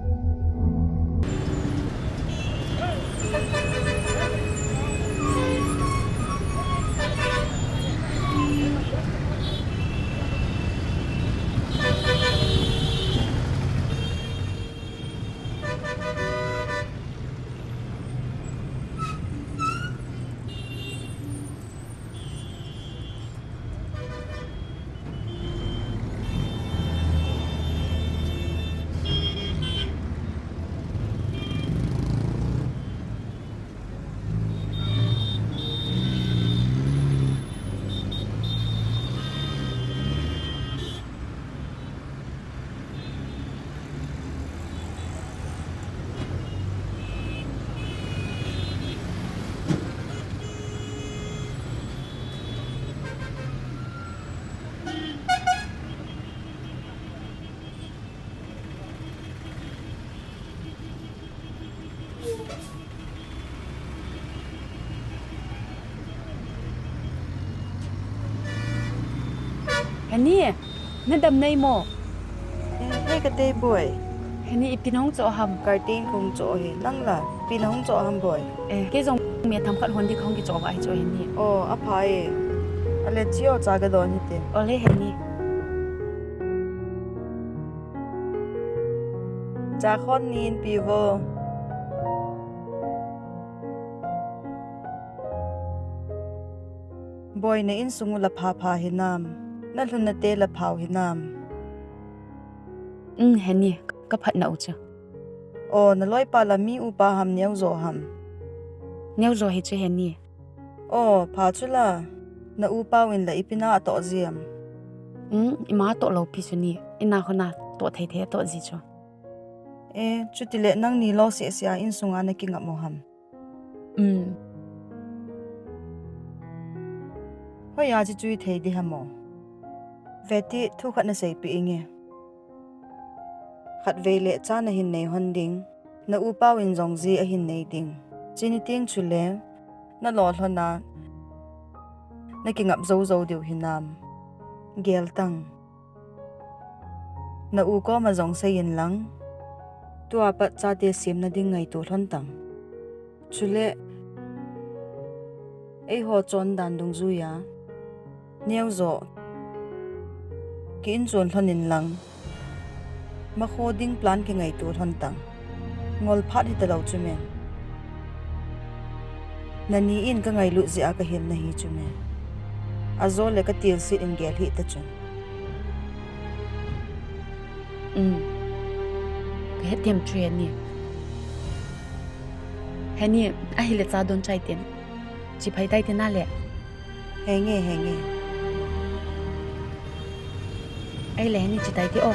Heni, nadam nei mo? Eh, hei ka tei boi. Heni, ipi nahung choh ham? Karting kong choh hi, nang la, ipi nahung choh ham boi? Eh, kei jong mi themkhat hon ding kahung kichoh va hi chu heni. Oh, apha e. Ale chi o, cha ka don hite. Ole heni. Cha khon nin pi vo. Boi, na insung u la pha pha hinam? Na lhunna te la phau hinam? Um, heni, ka phatna u chu. O, na loipa la mi upa ham, neo jo ham? Neo jo hi chu heni. O, pha chu la, na upa u in la ipi na atoh ji am? Um, ima toh lou pi chu ni, ina khona toh thei thei atoh ji chu. E, chuti le nangni lo seh seh a insung a na kingap mo ham? Um. Hoi a chi chui thei di ham o. Veti, thu khat na seipeh inge. Khatvei le cha na hin nei hon ding, na upa u in jong ji ahin nei ding. Chini teng chu le, na lo lhon a, na kingap jou jou diu hinam? Gel tang. Na u koma jong seiyin lang, tua pat chate semna ding ngaito lhon tang. Chule, eiho chondan dungjuiya, neo jo, ki inchon lhon in lang, makho ding plan kingaito lhon tang. Ngol phat hita lou chu me. Nani in ka ngailut jeh a ka hil na hi chu me. Ajo le ka tilsit in gel hih ta chun. Um. Ka hethem chu heni. Heni, ahile cha don chai ten. Chi phai tai te na le. Henge, henge. Ahile heni chi tai te o.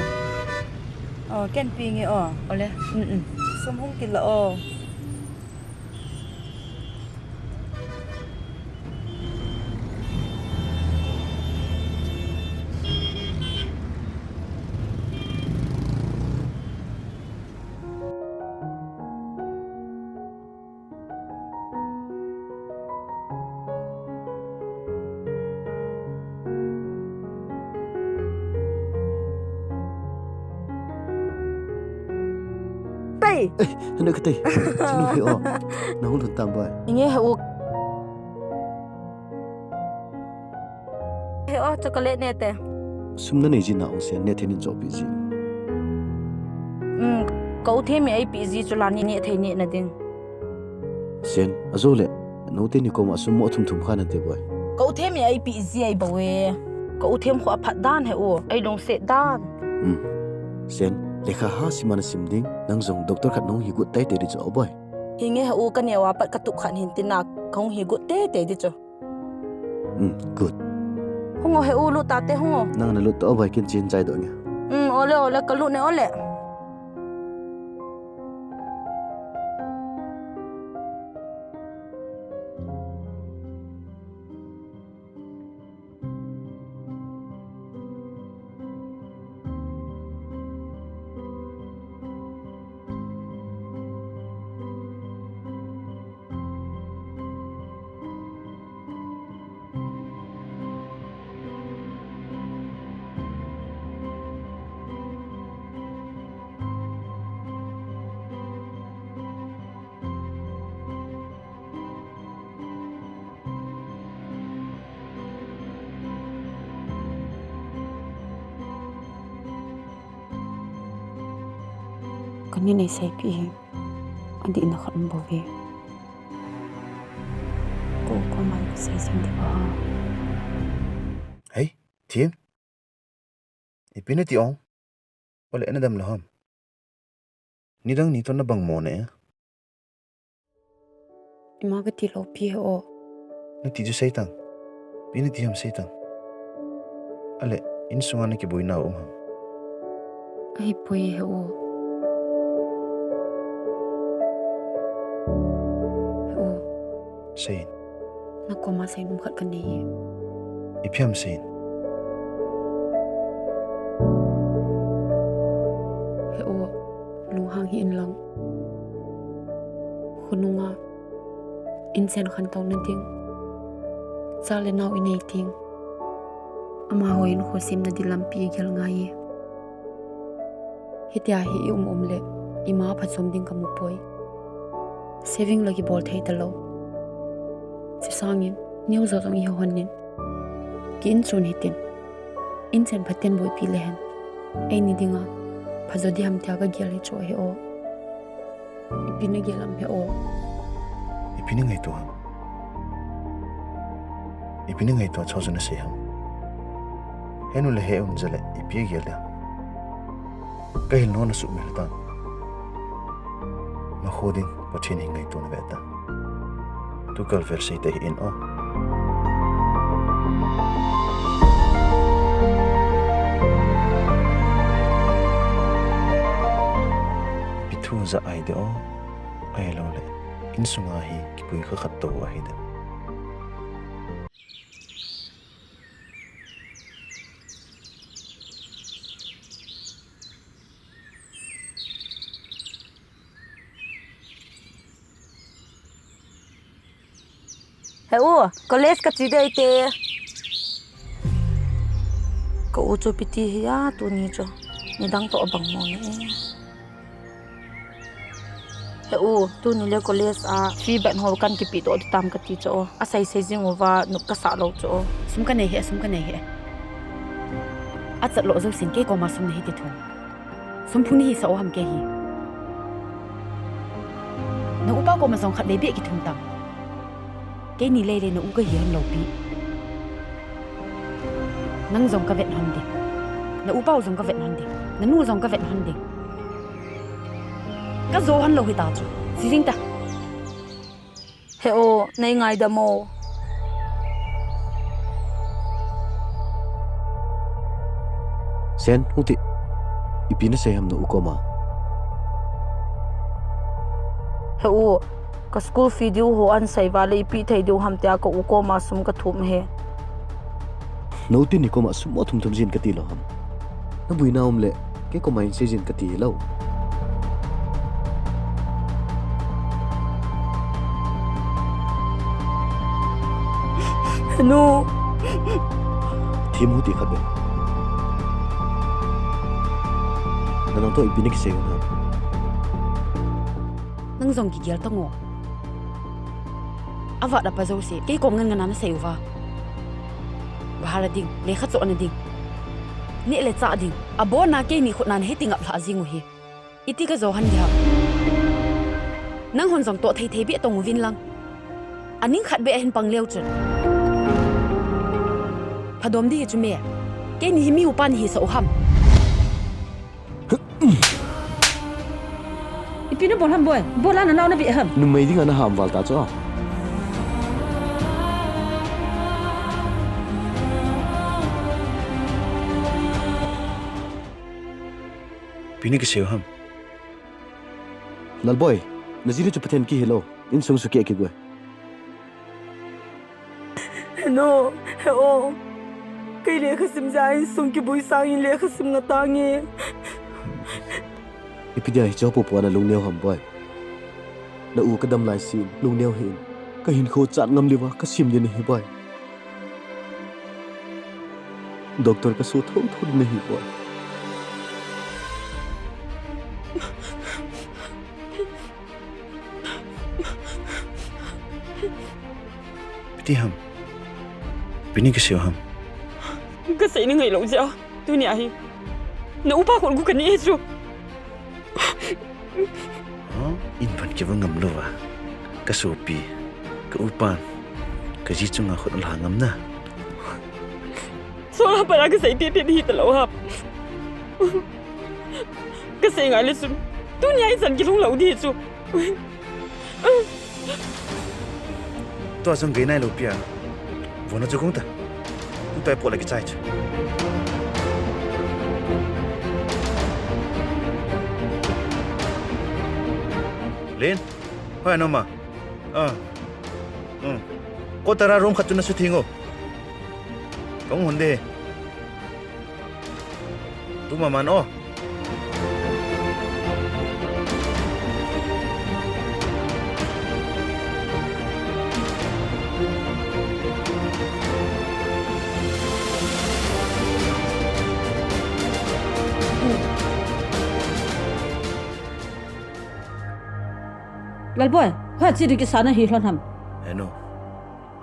O, ken pi nge o. Ole, um, um. Sum hung kila o. Pai. Eh, hanu kati. Sinu hi o. Nahung lhun tam bai. Inge he u. He o, chocolate ne te. Sum nanei ji na ong Sen, neh thei nin chohpeh ji. Um, ka u Themi eipeh ji chu la ni neh thei neh na ding. Sen, ajole, note ni koma sum mo thum thum kha nante boi. Ka u Themi eipeh ji ahi bou e. Ka u Them khu aphat dan he u, eilungset dan. Um. Sen, lekha ha sim a nasim ding, nang jong doctor khat nahung hi got teitei di chu o boi. Hinge he u, kaneo a pat katup khat hin tina, kahung hi got teitei di chu. Um, good. Hung o he u, lut tate hung o. Nang nalut tao boi, ken chen chai doh nge. Um, ole, ole, kalut ne ole. Ka nin eiseipeh hi adihna khat um bou ve. Ko, ko mai ka sei jing di ba. Hei, Thim. Ipi nati ong? Ole, nadam lou ham? Nidang ni toh nabang mo ne? Ima kati lou pi he o. Nati chu sei tang. Ipi nati ham sei tang. Ale, insunga nakiboina um ham? Ahipoi he o. He o. Seiyin. Nakoma seinom khat kanei e. Ipi ham seiyin. He o, lunghang hih in lang. Khonunga inchen khantouna ding, cha le nao inei ding, amaho hinkho semna ding lampi igel ngai e. Hitia hi i um um le, ima phatchom ding kamu poi. Saving la kibol thei talou. Chusangin, neo jo jong iho hon in. Ki inchun hitin. Inchen phaten boipi le hen. Eini dinga, phajo di ham tia kagel hi chu ahi o. Ipi nagel ham he o. Ipi nangaito ham? Ipi nangaito a chuchu nasei ham? Henu le he un jale, ipi agel le ham? Kahil nona sumil tan. Nakho ding, Pathen hi ngaito nave tan. Tukal vel sei tahih in o. Ipi thu ja ahi de o. Ahilou le, insunga hi kipui kha khat tou ahi de. He u, college kache ding ahi te. Ka u chu ipi ti hi a tuni chu. Nidang toh abang mo ne. He u, tuni le college a fee bat ho kan kipe doh ding tam kati chu. Asei sei jing uva nop kasah lou chu. Sum kanei hi, sum kanei hi. Achat lou jousen kei koma sum nahi ti thum. Sum phung hi sa o ham kei hi. Na upa koma jong khatvei beh kithum tang. Keini lele na u kahi hon lou pi. Nang jong kavet hon ding. Na upa u jong kavet hon ding. Na nu jong kavet hon ding. Kajo hon lou hita chu. Sijing ta. He o, nei ngaidam o. Sen, hung ti. Ipi nasei ham na u koma? He u, ka school fee diu ho ahin sei uva le ipi thei diu ham tia ka u koma sum ka thum e. Na u tin hi koma sum mo thum thum jin kati lou ham. Na buina um le, kei koma hin sei jin kati lou. Nu. Thim u ti khat be. Na nang toh ipi na kisei u ham. Nang jong kigel tang o. Avat apa jouse, kei kom ngan ngan a na sei uva. Bahar a ding, lekha chohna ding. Neh le chah ding. Abon a keini khut na na hiti ngap lha jing u hi. Iti ka jo han di ham. Nang hon jong toh thei thei beh tong uvin lang. Aning khat beh ahin pang leu chun. Phadom di hi chu me. Keini hi mi upa ni hi sa u ham. Ipi na bol ham boi? Bol a na nao na beh ham? Numei dinga na ham val ta chu. Ipi na kisei u ham? Lalboi, na ji le chu Pathen kihi lou. Insung sukeh kigoi. He nu, he o. Kei lekha sim jeh a insung kibui sangin lekha sim nga tange. Ipi dia hiche ho popo a na lungneo ham boi. Na u ka dam lai sin, lungneo hih in. Ka hinkho chat ngam leuva, ka sim ding ahi boi. Doctor ka so thotho ding ahi boi. Ipi ti ham? Ipi na kisei u ham? Ka sei na ngai lou jeh a. Tunia hi. Na upa khut gu ka ni e chu. Ha? In pan kivui ngam louva. Ka sopi. Ka upan. Ka ji chunga khut ala ngam na. Sola para ka sei peh peh di hi ta lou ham. Ka sei ngai le chun. Tunia ichan kilhung lou di chu. Tua jong gei nai lou pi a. Von a chu kong ta. Tutua pot la kichai chu. Len, hoi na ma. Ah. Hmm. Ko tara room khat chu na sutheng o. Kong hon de. Tu maman o. Lalboi, hoiya che ding kisa na hi lhon ham? He nu.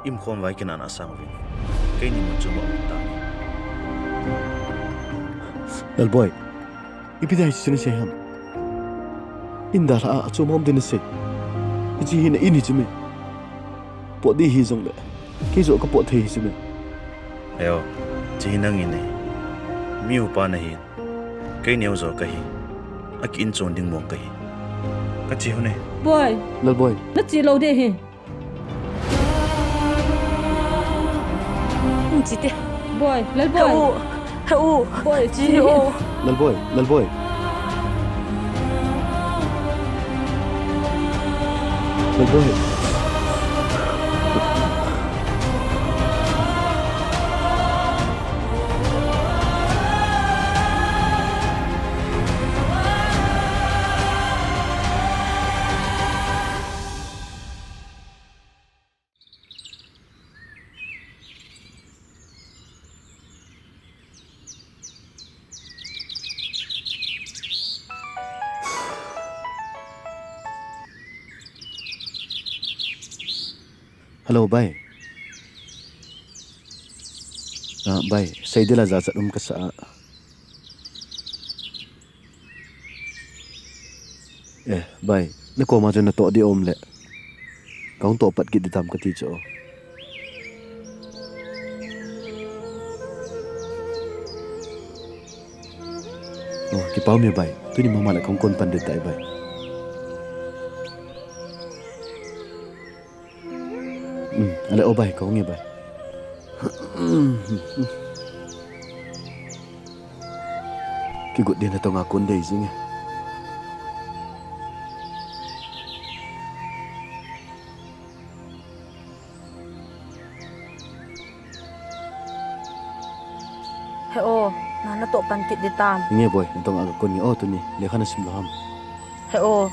Imkhom vai kinana sang uvin. Keini mun chu ma um ta. Lalboi, ipi dia hiche chu na sei ham? In dalha a, achom a um ding na sei. Hiche hi na in hi chu me. Pot di hi jongle, kei joh ka pot thei hi chu me. Eo, hiche hi nang in ahi. Mi upa na hin. Kei neo jo ka hi. Aki in chon ding mong ka hi. Ka che hon e. Boi. Lalboi. Na che lou ding ahi. Hung che te. Boi, Lalboi. He u, he u. Boi, che. Che o. Lalboi, Lalboi. Lalboi. Hello, bai. Ah, bai, seiding la jachat um kasa a. Eh, bai, na koma chu natoh ding aum le. Kahung toh pat kit ding tam kati chu. Oh, kipa um e bai. Tuni mama le kahung kon pan ding tai bai. Um, ale o bai, kahung e bai. Kigot ding na tonga kon dei jing e. He o, na natoh pan kit ding tam. Nge boi, natong a kakon nge o tuni, lekha nasim lou ham? He o,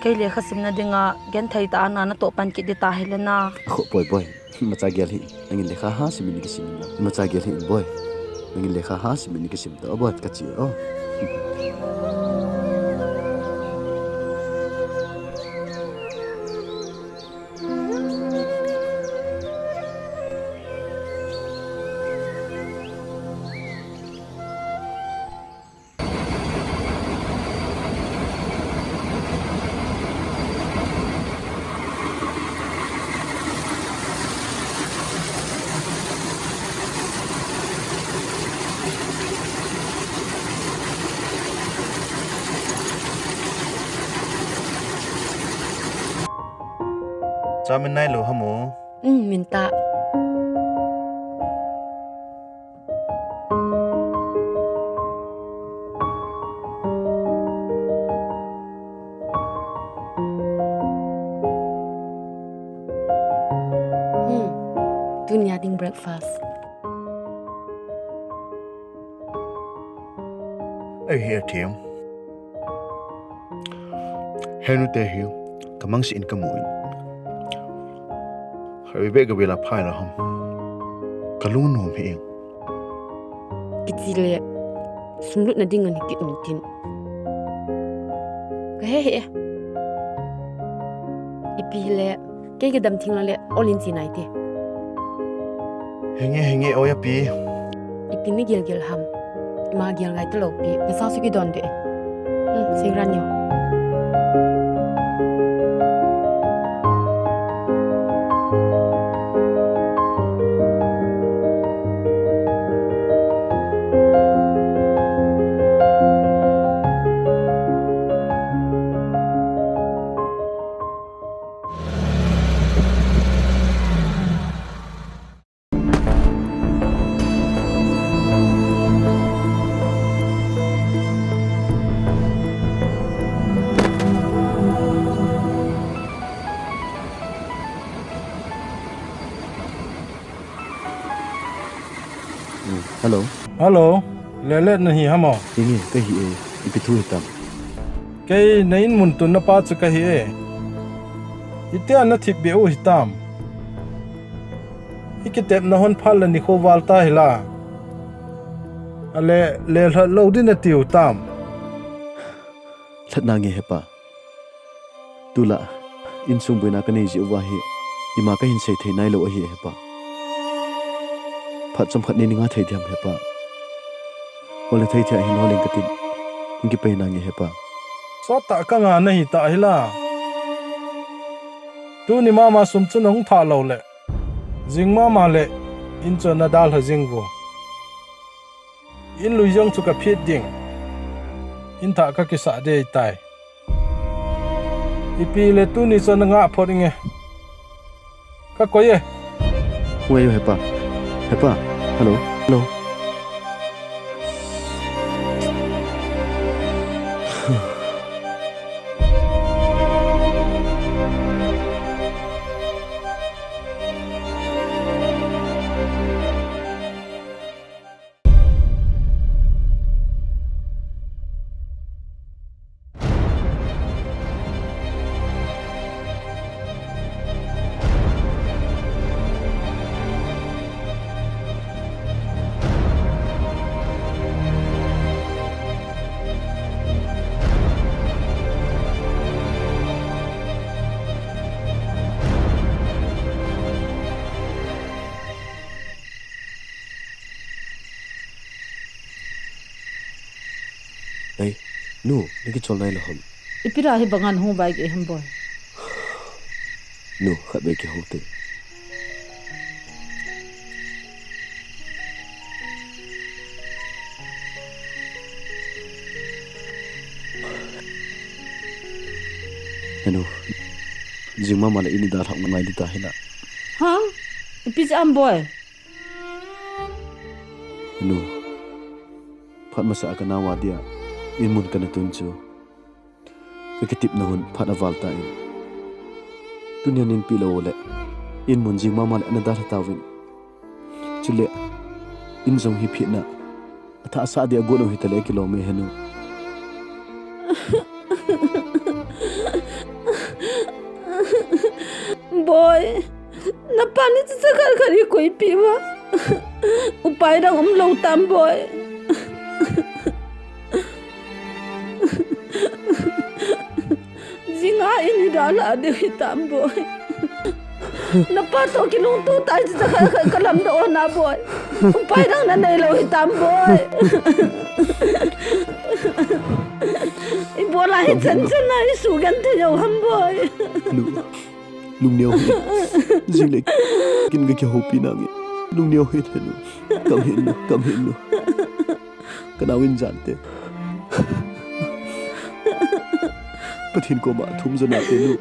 kei lekha simna dinga, genthei tah a na natoh pan kit ding ta hile na. Akhoh poi boi, imacha gel hih in, nangin lekha ha sim in kisim in. Imacha gel hih in boi, nangin lekha ha sim in kisim ta o boi, kachi o. Cha min nailou ham o? Um, min ta. Hmm. Tunia ding breakfast. Ei, hi a thim. Henu te hi, kamang si in kamu in. Khawi be ka vela phai la ham. Kalung nom hi in. Kichi le, sumlut na ding ani ki um tin. Ka he he. Ipi le, kei ka dam thing la le, olin chi nai te. Henge, henge, oya pi. Ipi ni gel gel ham. Ima gel ngai te lo pi. Na sa su ki don de. Hmm, sing ran yo. Hmm, hello. Hello. Lelet na hi ham o? Inge, ka hi e. Ipi thu hitam? Kei na in mun tunna pa chu ka hi e. Itia na thip be u hitam? I kitepna hon phal le nikho val ta hi la. Ale, le lhat lou din na tiu tam? Lhatna nge hepa. Tulai, insung boina ka nei jeh uva hi, ima ka hin sei thei nailou ahi hepa. Phat chomkhat nei ni nga thei diam hepa. Hole thei thei ahin hole ka tin. Hung kipe na nge hepa. Sot tah ka nga na hi ta hi la. Tuni mama sum chu na hung thah lou le. Jing mama le, in chu na dalha jing vo. In lui jong chu ka phit ding. In thah ka kisah dei tai. Ipi le tuni chu na nga phot inge. Ka koi e. Hung e yo hepa. Hepa. Hello. Hello. Ei, nu, na kichol nai lou ham? Ipi ra hi banga na hung vai kei ham boi? Nu, khat vei kihou te. Henu, jing mama le in i dalhah ngai ding ta hi la. Ha? Ipi jeh ham boi? Nu, phat masa a ka nao a dia in mun ka na tun chu, ka kitepna hun phat a val ta in. Tunia nei pi lou le, in mun jing mama le ana dalha tauvin. Chule, in jong hi phitna, Athah sah dia got u hita le kilom e henu. Boi, napa ni cha khat khat i koipi uva. Upai dang um lou tam boi. Jinga in hi dalha deu hitam boi. Napa toh kilungto tai cha khat khat kalamdoh na boi. Upai dang nanei lou hitam boi. Ibola hichan chan a isugenthei u ham boi. Nu, lungneo hih. Jing le kin kakihoupi nange. Lungneo hih henu. Kam hih nu, kam hih nu. Kanao in jante. Pathen koma thum jana te nu.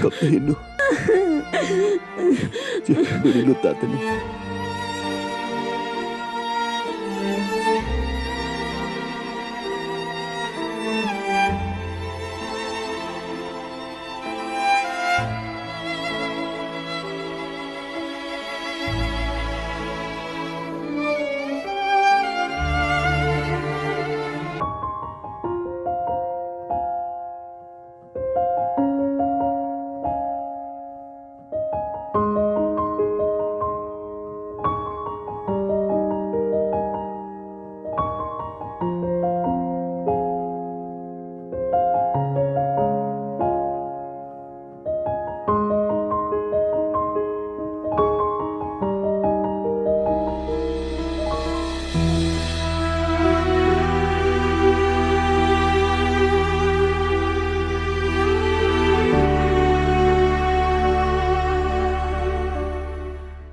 Kap te nu. Che, doni lut ta te nu.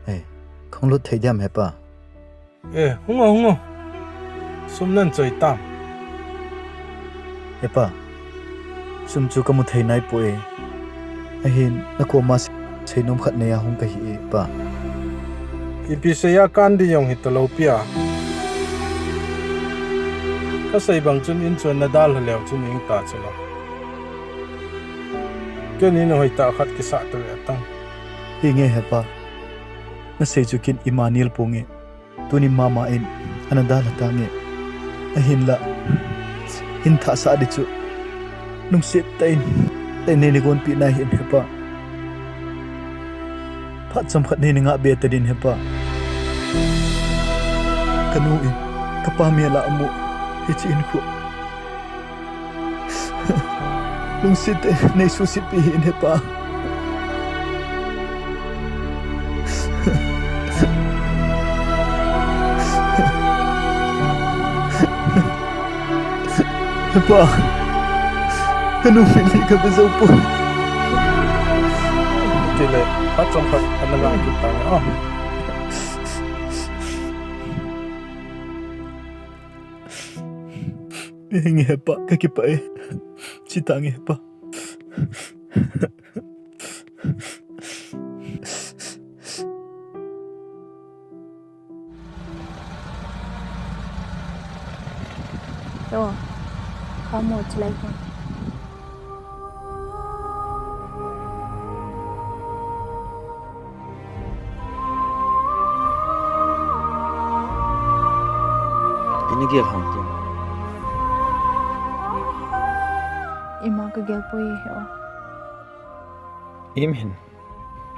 Hei, khong lut thei diam hepa? Eh, hung o, hung o. Sum nan choi tam. Hepa, sum chu kamu thei nai poi. Ahin, nakoma seinom khat neiya hung kahi e, pa. Ipi seiya kan di jong hita lou pia. Kasei bang chun in chun nadalha leu chun ing ta chu lo. Ken in hoitah khat kisah tave tang. Hinge hepa. Nasei chu kin ima nil ponge. Tuni mama in ana dalha tange. Ahinla, in thah sah di chu lungset tah in, tah in nei gonpi nai hih in hepa. Phat chomkhat nei ngah be ta din hepa. Kanu in, kapa mel a amu, hiche in khu. Lungset tah in nei suhset peh hih in hepa. Hepa, kanu min hi kape jou poi. Tile, phat chomkhat ana ngah kit tange. Hinge hepa, kakipah e. Che tange hepa. Yo, kamu chilai ko. Ipi nagel ham ti. Ima kagel poi he o. Imahin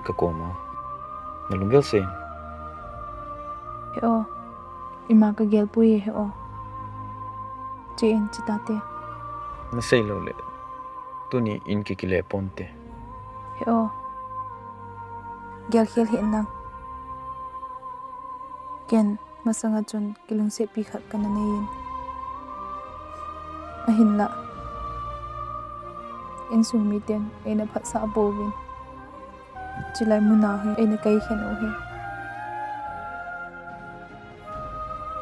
kakoma. Nalunggel sei. He o. Ima kagel poi he o. Che in che tate. Nasei lou le. Tuni in kikile ponte. He o. Gelkhel hih in lang. Ken masanga chun kilungsetpi khat kana nei in. Ahinla. Insung miten eina phatsah pouvin. Chulai muna hi eina kaikhen u hi.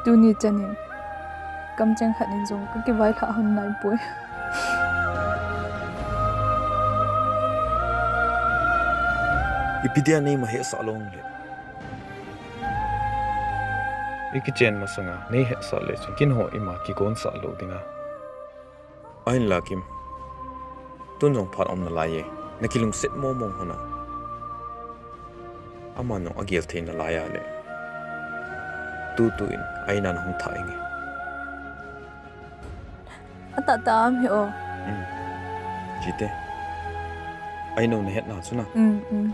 Tuni chanin kamcheng khat in jong kakivailhah hon naipoi. Ipi dia neima hesah lou le. Ikichen masanga neihetsah le chun kin ho ima kigonsah lou dinga. Ahinla Kim, tun jong phat um nalai e, nakilungset mong mong hon a. Aman jong agel thei nalai a le. Tutu in a-in a nahung thah inge. Atahtah a um hih o. Um. Chite. A-in u nahet na chu na. Um, um.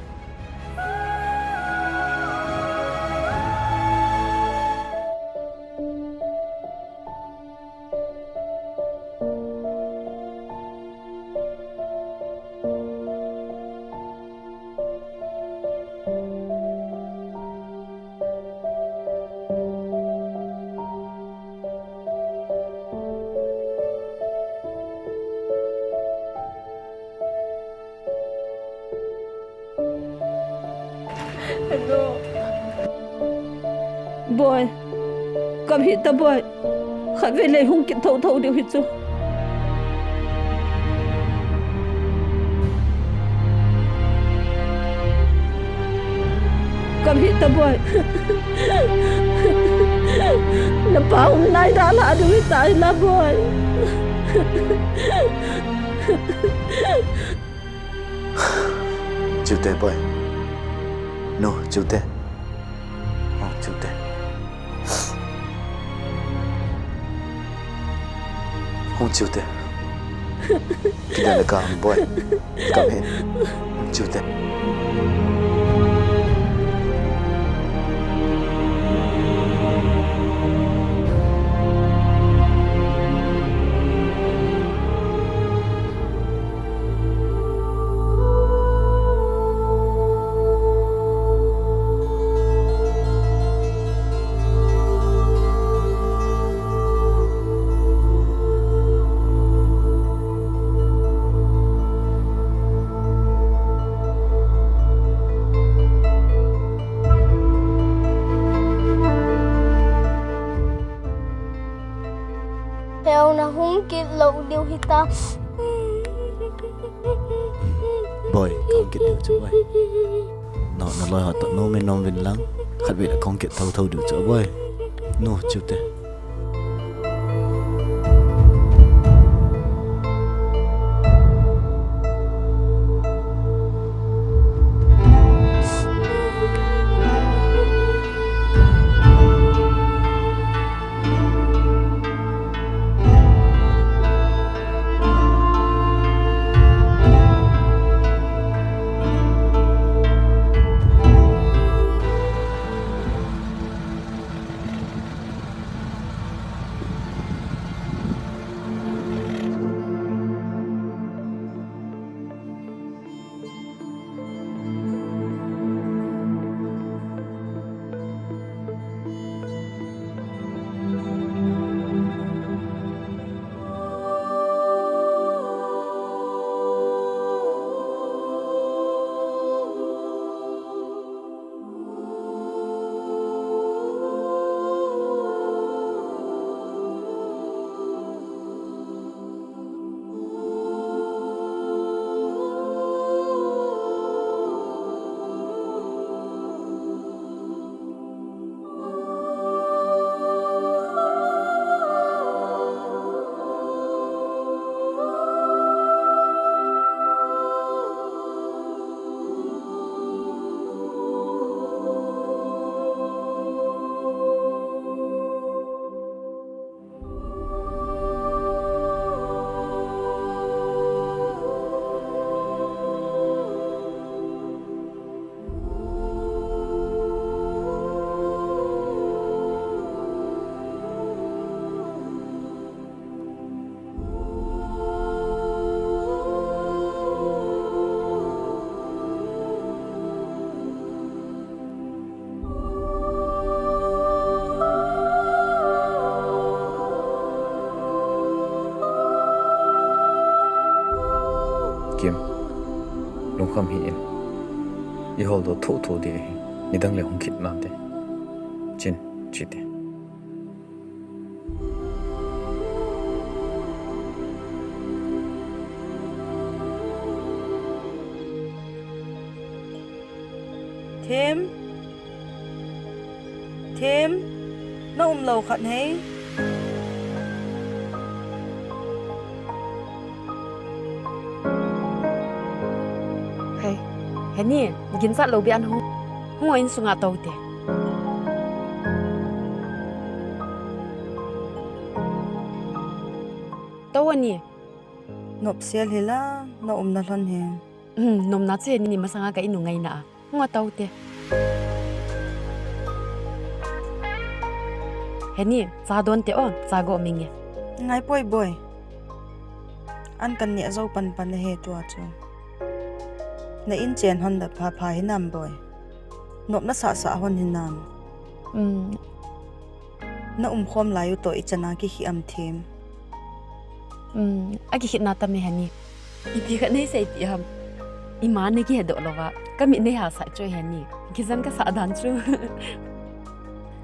Hello. Boi, kam hih ta boi. Khatvei le hung kit thotho diu hi chu. Kam hih ta boi. Na pa um lai dalha diu hi ta la boi. Chiu te boi. Nu, chiu te. Hung chiu te. Hung chiu te. Kidang le ka hung boi. Kam hin. Hung chiu te. Teo na hung kit lou diu hita. Boi, ka hung kit diu chu boi. No, na loi ho toh nom in nom vin lang. Khatvei le ka hung kit thotho diu chu boi. Nu, chiu te. Kim, lungkham hih in. I holdoh thotho ding ahi. Nidang le hung kit nante. Chin, chite. Them. Them. Na um lou khat hei. Hei. Heni, ginchat lou bia hung. Hung o, insunga tou te. Poni. Nopsel hila, na umna lhon hi. Hmm, nomna chu heni masanga ka inu ngaina a. Hung a tau te. Heni, cha don te o, cha go minge. Ngai poi boi. An kan ni a zo pan pan he tua chu. Na in chen hon da pha pha hinam boi. Nopna sa sa hon hinam. Hmm. Na umkhom lai u toh i chana kihi am them. Um, a kihitna tam e heni. Ipi khat nei sei ti ham. Ima nei kihedoh lou va. Ka mit nei ha sa chu heni. Kijan ka sa dan chu.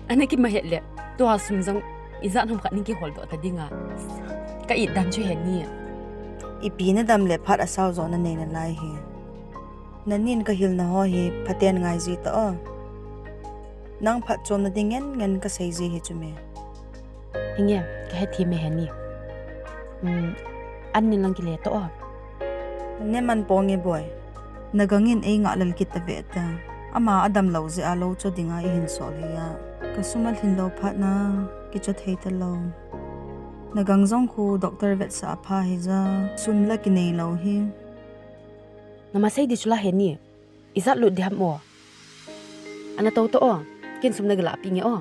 Ana kimahet le. Tua sum jong ijat ham khat nei kihol doh ta dinga. Ka it dan chu heni. Ipi na dam le phat a sao jo na nei na lai hi. Na nin ka hilna ho hi phaten ngai ji ta o. Nang phatchomna ding ngen ngen ka sei ji hi chu me. Inge, ka he thi me heni. Um, an nin lang kile to o. Ne man ponge boi. Na gangin ei ngah lel kit ta ve ta. Ama a dam lou jeh a lou cho dinga i hin sol hi a. Ka sum a lhin lou phat na, kicho thei ta lou. Na gang jong khu doctor vetsah a pha hi ja, sum la kinei lou hi. Na ma sei di chu la heni. Ijat lut di ham o. Ana to to o. Ken sum na gala pi nge o.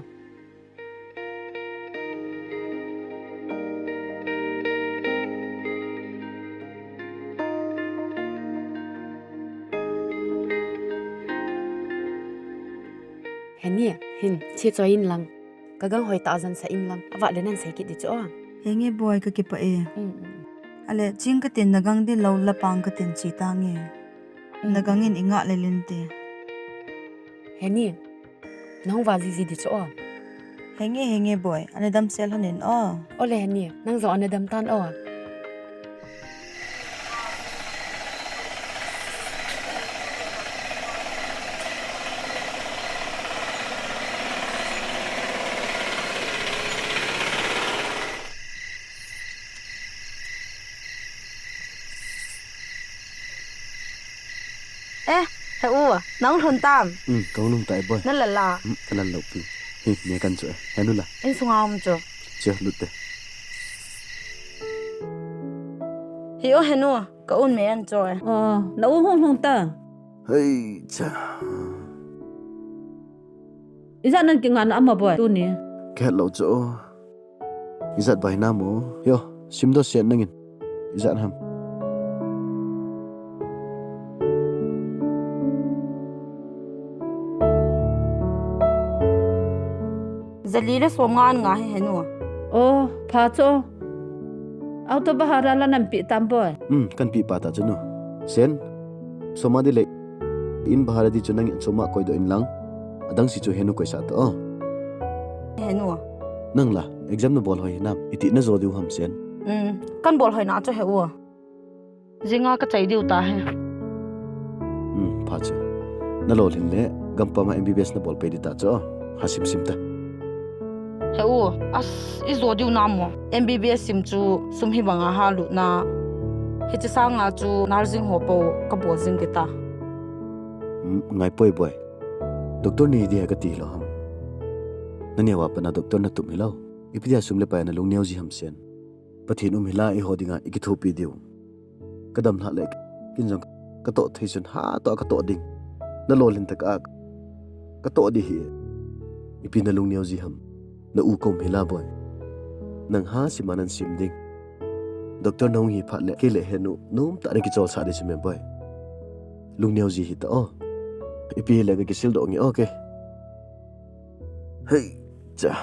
Heni, hin, che choi in lang. Ka gang hoi ta jan sa in lang. Ava le nan sei kit di chu o. Henge boi ka kipah e. Mm, mm. Ale, ching ka tin na gang di lou la pang ka tin chi ta nge. Mm. Na gangin i ngah lel in te. Heni, nahung va jiji di chu o. Henge, henge boi, ana dam sel hon in o. Ole heni, nang jong ana dam tan o. Eh, he u, nang lhun tam? Um, ka lhun tai boi. Na lal a? Um, ka lal lou pi. Hi, ne kan chu, eh, he nu la. Insunga um chu. Che, lut te. Hi o, he nu, ka un me an chu, eh. Oh, na u hung hung ta. Hei, cha. Ijat nan kingahna ama boi, tuni. Ka het lou chu. Ijat bai na mo. Yo, sim do sian nangin. Ijat ham. Jali le som nga an nga hi he nu. Oh, pha cho. Auto bahara la nan pi tam boi. Hmm, kan pi pa ta chu nu. Sen. Soma di le. In bahara di chu nang soma koi do in lang. Adang si chu he nu koi sa to. He nu. Nang la, exam na bol hoi nam. Iti na jo diu ham sen. Hmm, kan bol hoi na chu he u. Jinga ka chai diu ta he. Hmm, pha chu. Na lolhin le, gampam a M B B S na bol pe di ta chu. Ha sim sim ta. He u, as, i jo diu na mo. M B B S sim chu, sum hi banga ha lut na. Hichi sanga chu, nursing ho po, ka bol jing di ta. Hmm, ngai poi boi. Doctor ni di ha ka ti lo ham. Na neo a pa na doctor na tum hi lo. Ipi dia sum le pai na lung neo ji ham sen. Pathen um hi la i ho dinga i kithopi diu. Ka dam lhah le, kin jong ka toh thei chun ha toh ka toh ding. Na lolhin tak a ka toh di hi. Ipi na lung neo ji ham. Na u kom hi la boi. Nang ha sim a nan sim ding. Doctor na hung hi phat le, kei le he nu, nom ta na kichol sa di si me boi. Lung neo ji hi ta o. Ipi le ka kisil do nge o ke. Hei, cha.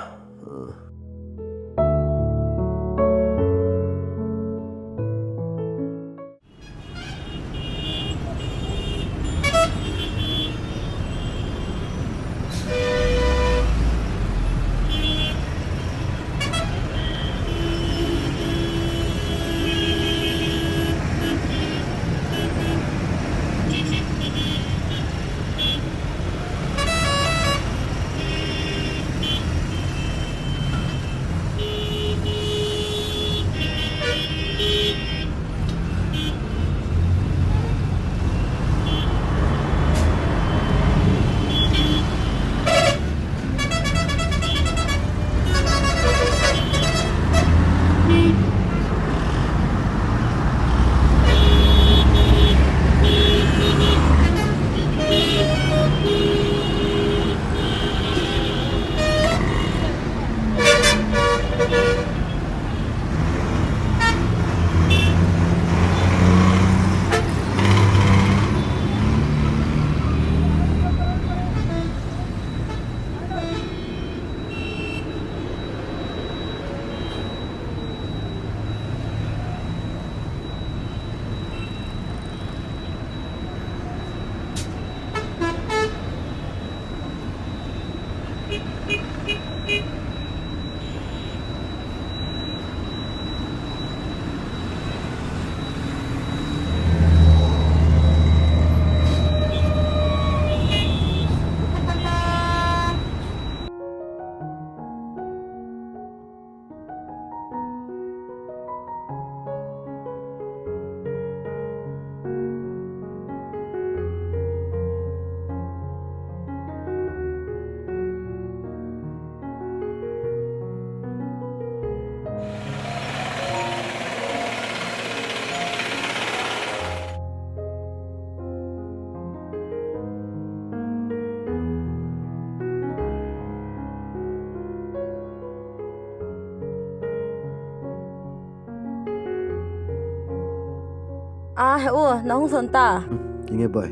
Ah, he u, nahung lhon ta. Inge bai.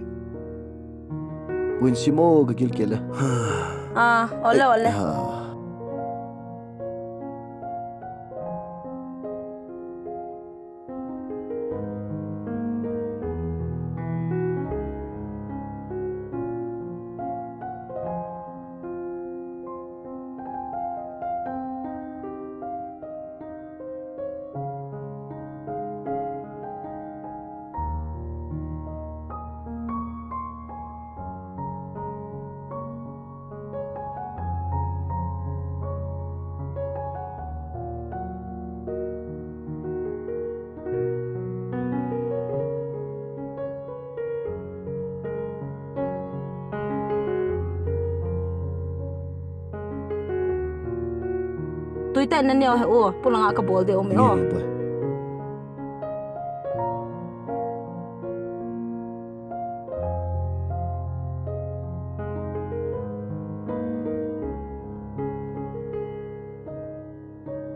Puin simo ka gilkel e. Ah, ole, ole. Ah. Tuitah in naneo he u, polanga kabol de um e o. Nge, nge, boi.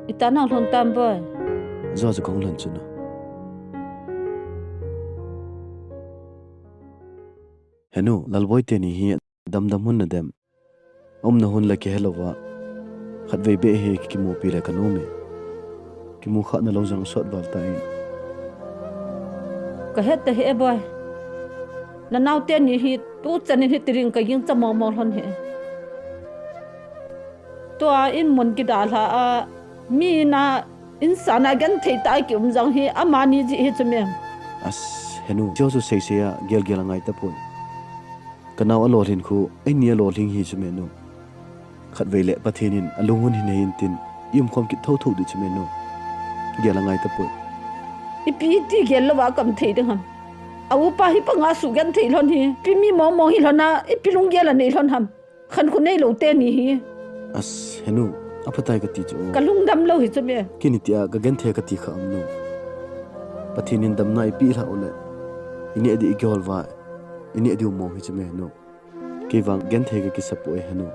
Itih nang lhon tam boi. Ajo chu kahung lhon chu na. Henu, Lalboi teni hi damdam hung na dem. Umna hung la kihe louva. Khatvei beh hi kimupi le kanom e. Kimu khah na lou jong sot val ta e. Kahet tahih e boi. Nanao teni hi tuchan in hiti ding kagingcha mong mong lhon e. Tua in mun kidalha a, mi in a, insung a genthei tah a kium jong hi, amani jeh hi chu me. As, henu, chu chu seisei a, gelgel angai tapoi. Kanao alolhin khu, eini alolhing hi chu me nu. Khatvei le Pathen in alung hung hin hei intin, i umkhom kit thotho ding chu me nu. Gel angai tapoi. Ipi ti gel louva kaum thei ding ham. A upa hi panga sugenthei lhon hi, ipi mi mong mong hi lhon a, ipi lunggel anei lhon ham. Khankho neilou teni hi. As, henu, aphatai kati chu. Kalungdam lou hi chu me. Kini tia kagenthei kati kha am nu. Pathen in damna eipeh lhah u le. Ineh ding igel uva. Ineh diu mong hi chu me nu. Kei vang genthei kakisa poi henu.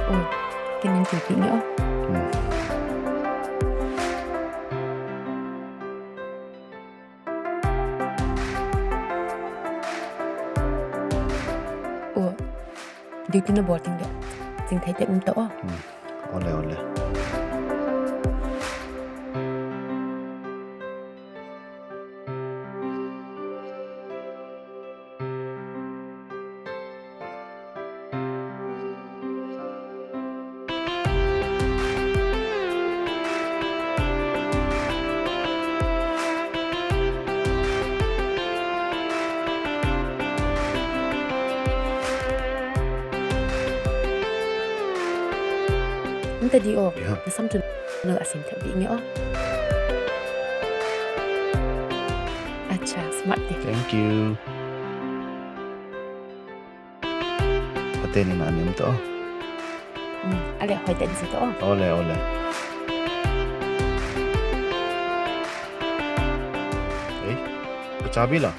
Oh, kin in tui pi nge o. Hmm. Oh, duty na bol ting de. Chingthei te um ta o. Hmm. Ole, ole. Nta di o. Ya. Nasam chu na asim thei di nge o. Acha, smart de. Thank you. Phaten in anem to. Hmm, ale hoiten si to. Ole, ole. Ei, ka chabi la.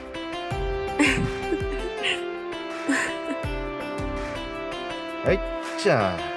Ei, cha. Hmm.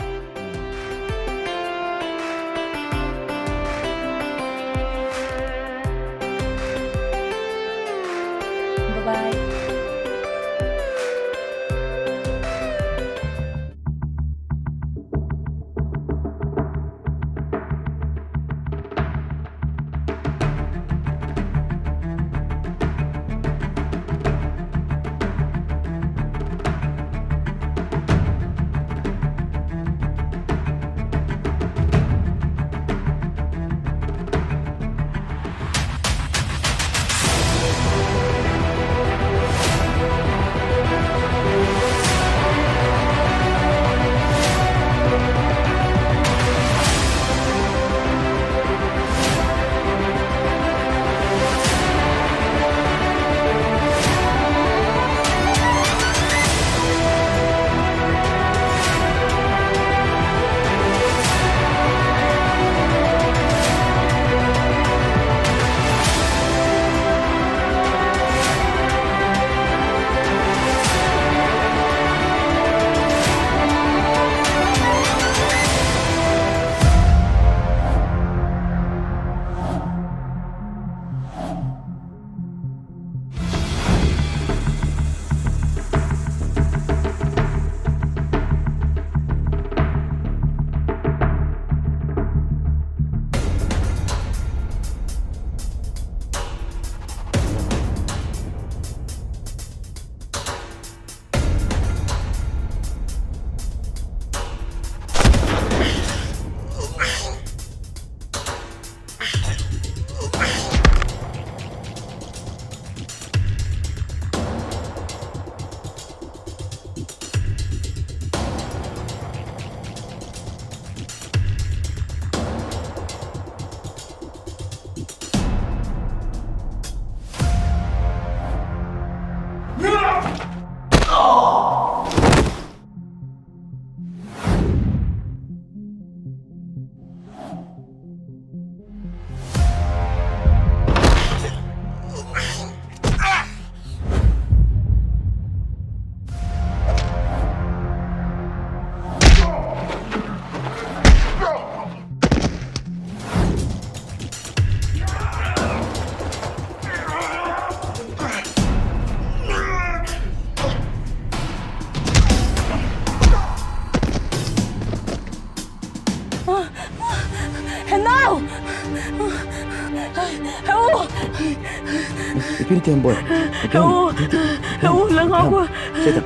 Ipi ti ham boy? Ipi ham? Heo. Ipi ti? Heo, langa ko. Seta.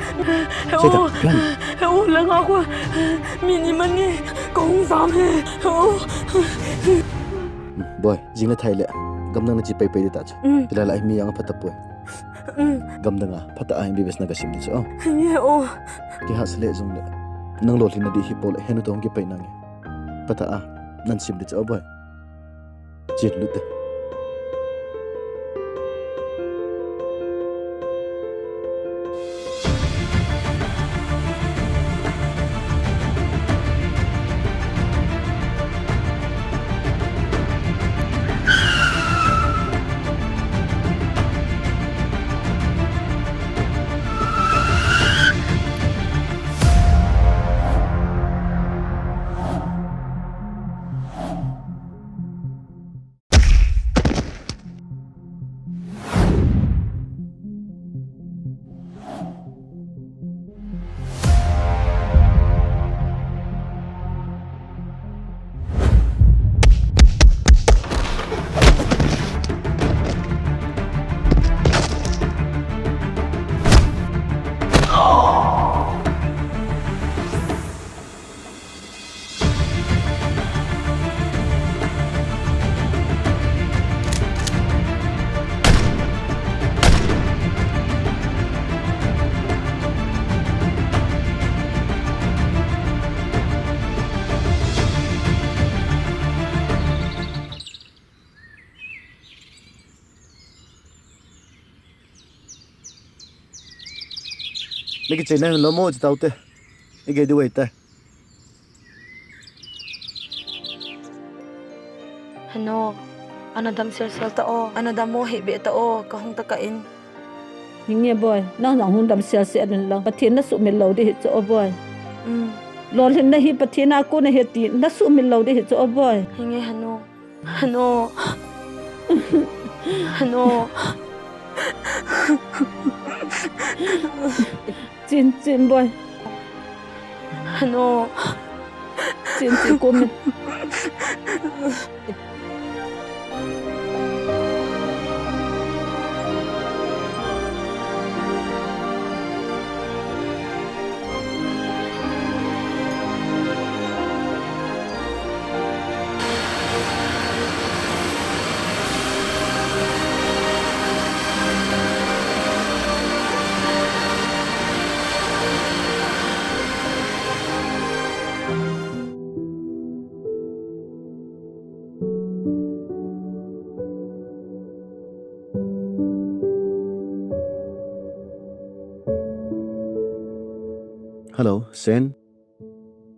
Heo. Seta, ipi ham? Heo, langa ko. Mi ni mani kahung sam e. Heo. Boy, jing le thai le. Gamdang na chi pai pai ding ta chu. Mm. Hilai lai mi jong phatah poi. Mm. Gamdang a phatah a M B B S na kasim ding chu. Nge o. Kihahsa le jong le. Nang lolhinna ding hi pole, henu toh hung kipai nange. Phatah a nasim ding chu boy. Chen lut te. Naki chena lo mo chi tau te. Ige du wei te. Hano, ana dam sel sel ta o, ana dam mo hi be ta o, ka hung ta ka in. Hinge boy, nang jong hung dam sel sel in lang. Pathen na sumil lou ding hi chu o boy. Mm. Lolhinna hi Pathen a kon ahi ti, na sumil lou ding hi chu o boy. Hinge Hano. Hano. Hano. Chin, chin boy. Hano. Chin, chin komin. Hello, Sen.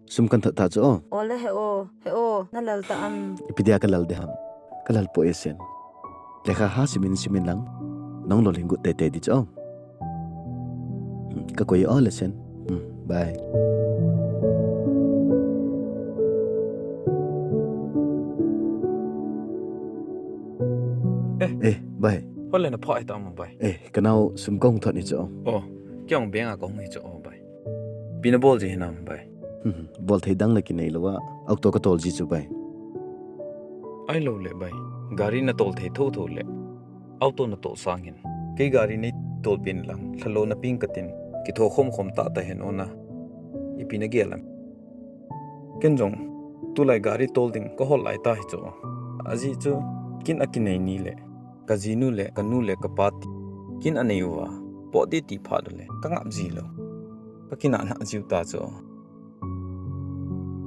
Sum kan that ta chu o. O le he o, he o, na lal ta am. Ipi dia ka lal ding ham. Ka lal poi Sen. Lekha ha simin simin lang. Nang lolhin got tei tei ding chu o. Hmm, ka koi o le Sen. Hmm, bye. Eh. Eh, bye. Hole na phai ta mo bye. Eh, ka nao sum ka hung thot ni chu o. O, kei jong bank a ka hung hi chu o bye. Ipi na bol ji hinam bye. Hmm, bol thei dang le kinei lou a, auto ka tol ji chu bye. Ahilou le bye. Gari na tol thei thotho le. Auto na tol sang hin. Kei gari nei tol peh in lang, lha lou na peng ka tin. Kitho khom khom tah tah hen o na. Ipi na gel am. Ken jong, tulai gari tol ding ka hol lai ta hi chu. Ajeh chu, kin a kinei ni le. Ka jinu le, ka nu le, ka pa ti. Kin a nei uva, po ti ti phat u le, ka ngap ji lou. Ka kinah nah jiu ta chu.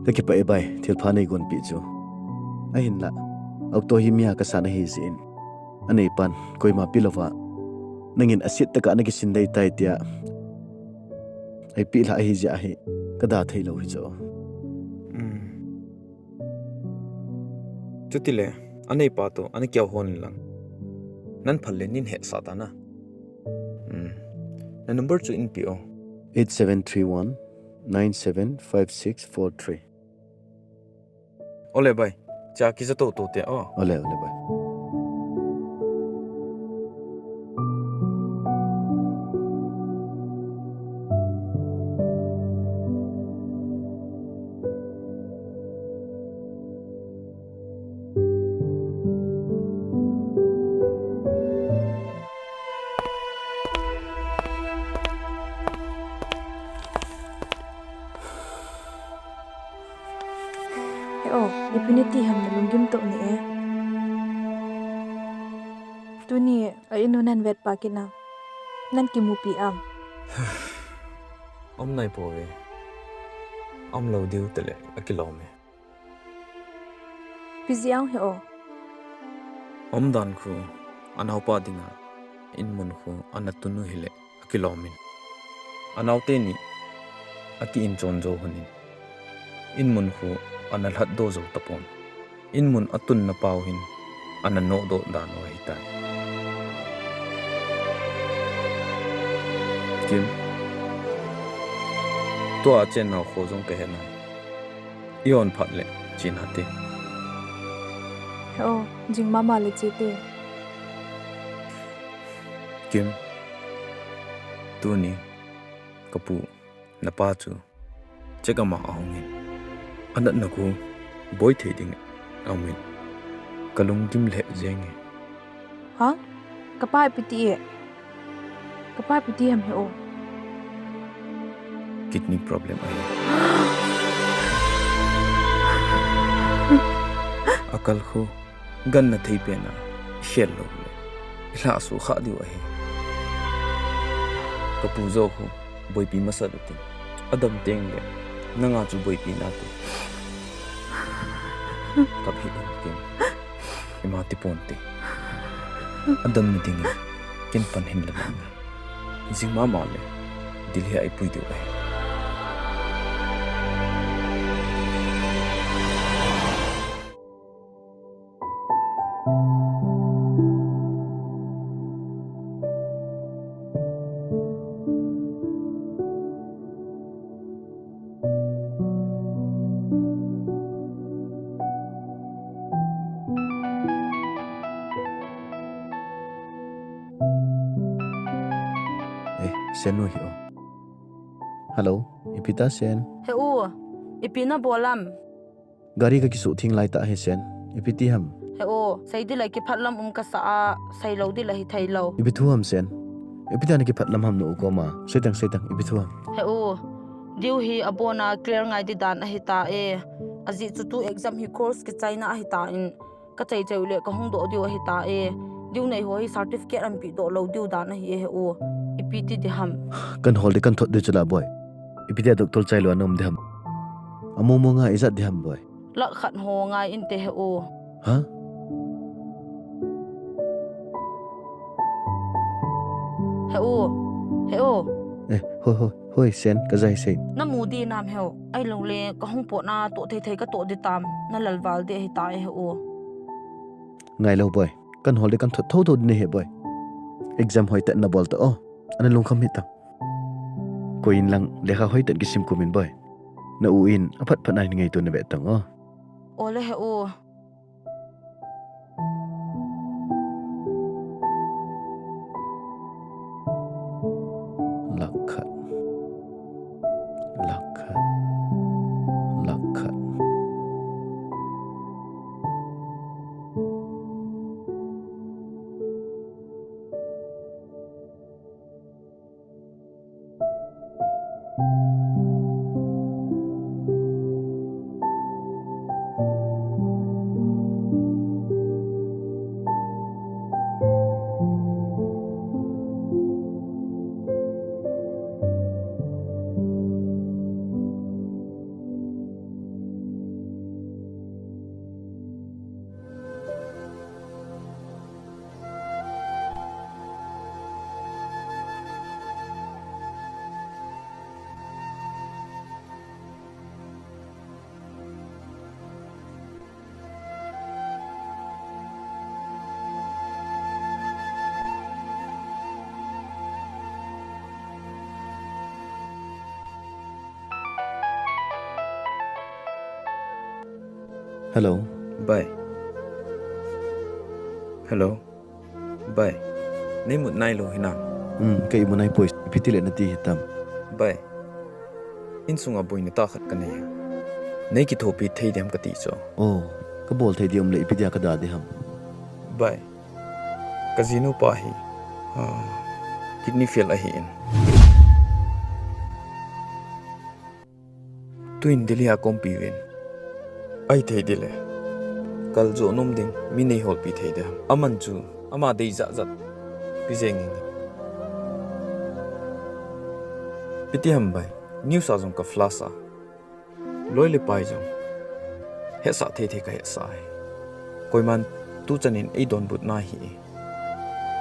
Ka kipah e bye, thilpha nei gon peh chu. Ahinlah, auto hi mi a ka san ahi jeh in. Anei pan, koima pe louva. Nangin asit tah a na kisin dei tai tia. Ei pe lha ahi jeh ahi, ka da thei lou hi chu. Hmm. Chuti le, anei pa toh, ana kihou hon in lang. Nan phal le nin hetsah ta na. Hmm. Na number chu in pe o. Eight seven three one nine seven five six four three. Ole bye. Cha kija to to te o. Ole, ole bye. Tuni a in u nahin vetpa kit na. Nahin kimupi am? Aum nai pouve. Aum lou diu tile akilom e. Ipi jeh ham heo? Aumdan khu, anaopa dinga in mun khu ana tun u hile akilom in. Anaote ni aki in chon jou lhon in, in mun khu ana lhatdoh jou tapon. In mun atunna pau hin ana nodoh dan u ahitai. Kim, tua achen nau kho jong kahe nai. I on phat le che nante. Heo, jing mama le chete. Kim, tuni kapu, napa chu check-up a ahung in. Anatna khu boi thei ding aum in. Kalung gim lheh jeng e. Ha? Kapa ipi ti e? Kapa ipi ti ham heo? Kidney problem ahi. Akal khu ganna thei pen a ikhel lou le ilhah sukha diu ahi. Kapu joh khu boipi masa u tin. Adam teng le nanga chu boipi nate. Kap hih in Kim. Ima ti ponte. Adam na dingin ken pan hin la nang. Jing mama le Delhi a ipui diu ahi. Eh, Sen u hi o. Hello, ipi ta Sen? He u, ipi na bol am? Gari ka kisuh theng lai ta hi Sen. Ipi ti ham? He u, sei ding le kiphat lam um kasa a, sei lou ding le hithei lou. Ipi thu ham Sen? Ipi ta na kiphat lam ham na u koma? Sei tang, sei tang, ipi thu ham? He u, Diu hi abon a clear ngai ding dan ahi ta e. Ajeh chu tu exam hi course kichaina ahi ta in. Ka chai chai u le ka hung doh diu ahi ta e. Diu nei ho hi certificate an pe doh lou diu dan ahi e he u. Ipi ti ding ham? Kan hol ding kan thot ding chu la boi. Ipi ti a doctor chai lou a na um ding ham? Amu mu nga ijat ding ham boi? Lakh khat ho ngai inte he u. Ha? He u. He u. Eh, hoi, hoi, hoi, Sen, ka jai Sen. Na mu ding nam he u. Ahilou le, ka hung potna toh thei thei ka toh ding tam. Na lal val ding ahi ta e he u. Ngai lou boi. Kan hol ding kan thot tho tho ding ahi boi. Exam hoi tah na bol ta o. Ana lungkham hih tang. Koi in lang lekha hoi tah kisim kum in boi. Na u in aphat phat na hin ngaito na ve tang o. O le he u. Lakh khat. Lakh khat. Lakh khat. Hello. Bye. Hello. Bye. Nei mut nailou hinam? Hmm, ka imut nai poi. Ipi ti le nati hitam? Bye. Insunga boina tah khat ka nei. Nei kithopi thei dem kati chu. Oh, ka bol thei di um le ipi dia ka da di ham? Bye. Ka jinu pa hi, ah, kidney fail ahi in. Tuin Delhi a kompi uvin. Ahi thei ding le. Kal jo nom ding, mi nei holpi thei ding. Aman chu, Ama dei jat jat. Pi jeng ing. Piti ham bai. News a jong ka flash a. Loi le pai jong. Hesa thei thei ka hesa e. Koiman tu chanin ei donbut na hi e.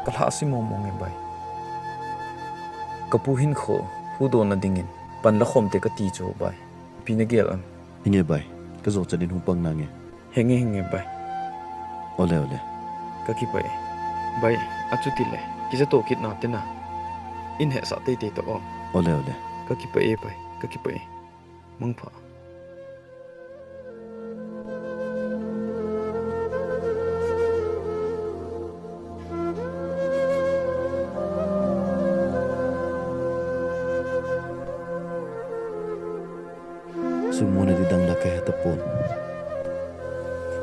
Ka lha si mong mong e bai. Ka pu hin kho, hu do na dingin. Pan la khom te ka ti chu bai. Pi na gel am. Hinge bai. Ka jo chanin hung pang na nge. Henge, henge, bai. Ole, ole. Ka kipah e. Bai, achuti le. Kija to kit na te na. In hesa tei tei to o. Ole, ole. Ka kipah e, bai. Ka kipah e. Mangpha. Sum muna di dang la ka he tapon.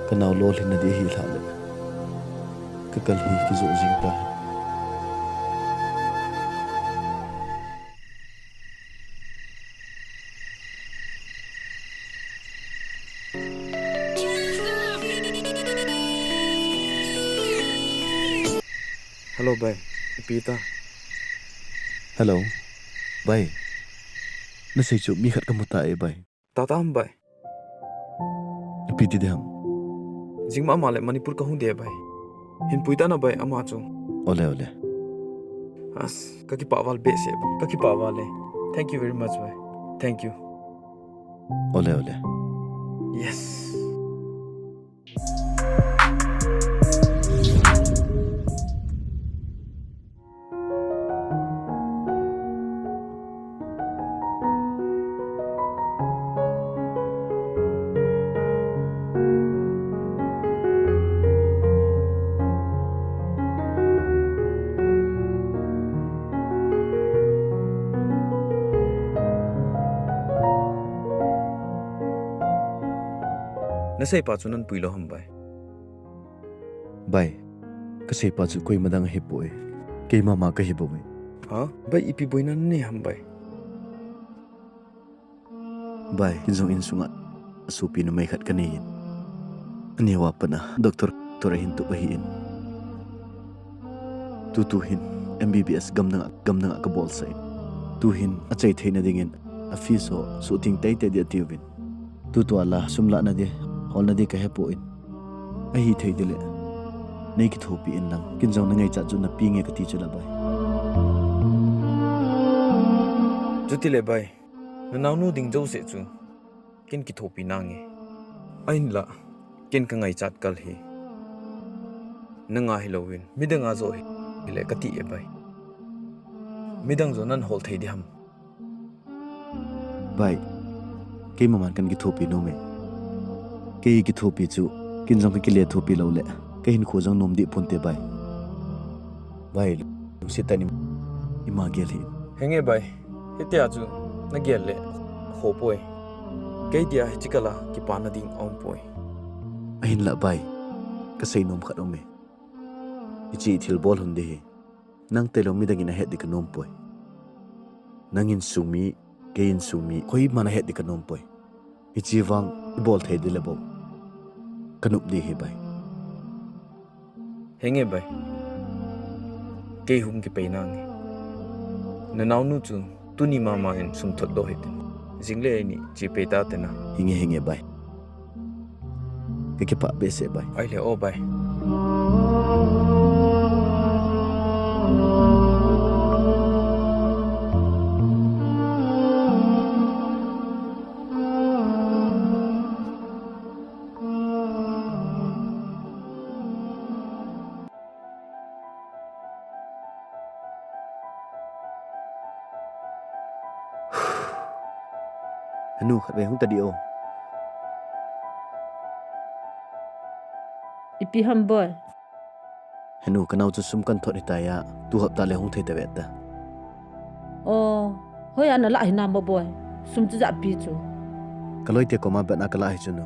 Ka nao lolhin na di hi lha le. Ka kal hi kijo jing ta. Hello, bai. Ipi ta? Hello. Bai. Na sei chu mi khat ka mu ta e, bai. Tata ham bai. Ipi ti de ham. Jing mama le Manipur ka hung de bai. Hin pui ta na bai ama chu. Ole, ole. As, ka kipah val behseh. Ka kipah val e. Thank you very much bai. Thank you. Ole, ole. Yes. Na seipa chu nan pui lou ham bai. Bai, ka seipa chu koima dang ahi poi. Keima ma ka hi bou e. Ha? Bai, ipi boina nei ham bai? Bai, kin jong insunga sopi numei khat ka nei in. Aneo a pat a doctor, doctor ahin tup ahi in. Tutu hin M B B S gamdang a, gamdang a ka bolsah in. Tu hin achai theina dingin a fees ho suhtheng teitei ding atiuvin. Tutu a la sum lahna di, holna di ka hepon. Ahithei ding le nei kithopi in lang, kin jong na ngaichat chu na pe nge kati chu la bai. Chuti le bai, na naonu ding jouse chu kin kithopi nange. Ahinla, kin ka ngaichat kal hi na nga hilouvin, midang a joh hi, hile kati e bai. Midang joh nan hol thei ding ham? Bai, keima man kan kithopi nom e. Kei kithopi chu, kin jong ka kile thopi lou le, ka hinkho jong nom deh ponte bai. Bai, lungset tah in ima gel hih in. Henge bai, hitia chu na gel le kho poi. Kei dia hiche kal a kipana ding aum poi. Ahinla bai, ka sei nom khat um e. Hiche thilbol hun di hi. Nang tilou midang in ahet di ka nom poi. Nang insung mi, kei insung mi, koiman ahet di ka nom poi. Hiche vang i bol thei di le bou. Ka nop di hi bai. Henge bai. Kei hung kipei nange. Na naonu chu tuni mama hin sum thot doh hite. Jing le eini che pei ta te na. Henge, henge bai. Ka kipah behseh bai. Ahile o bai. Henu, khatvei hung ta di o. Ipi ham boi? Henu, ka nao chu sum kan thot hitai a, tu hapta le hung thei ta ve ta. O, hoiya na lah hinam boi? Sum chu ja pi chu. Ka loite koma bet na ka lah hi chu nu.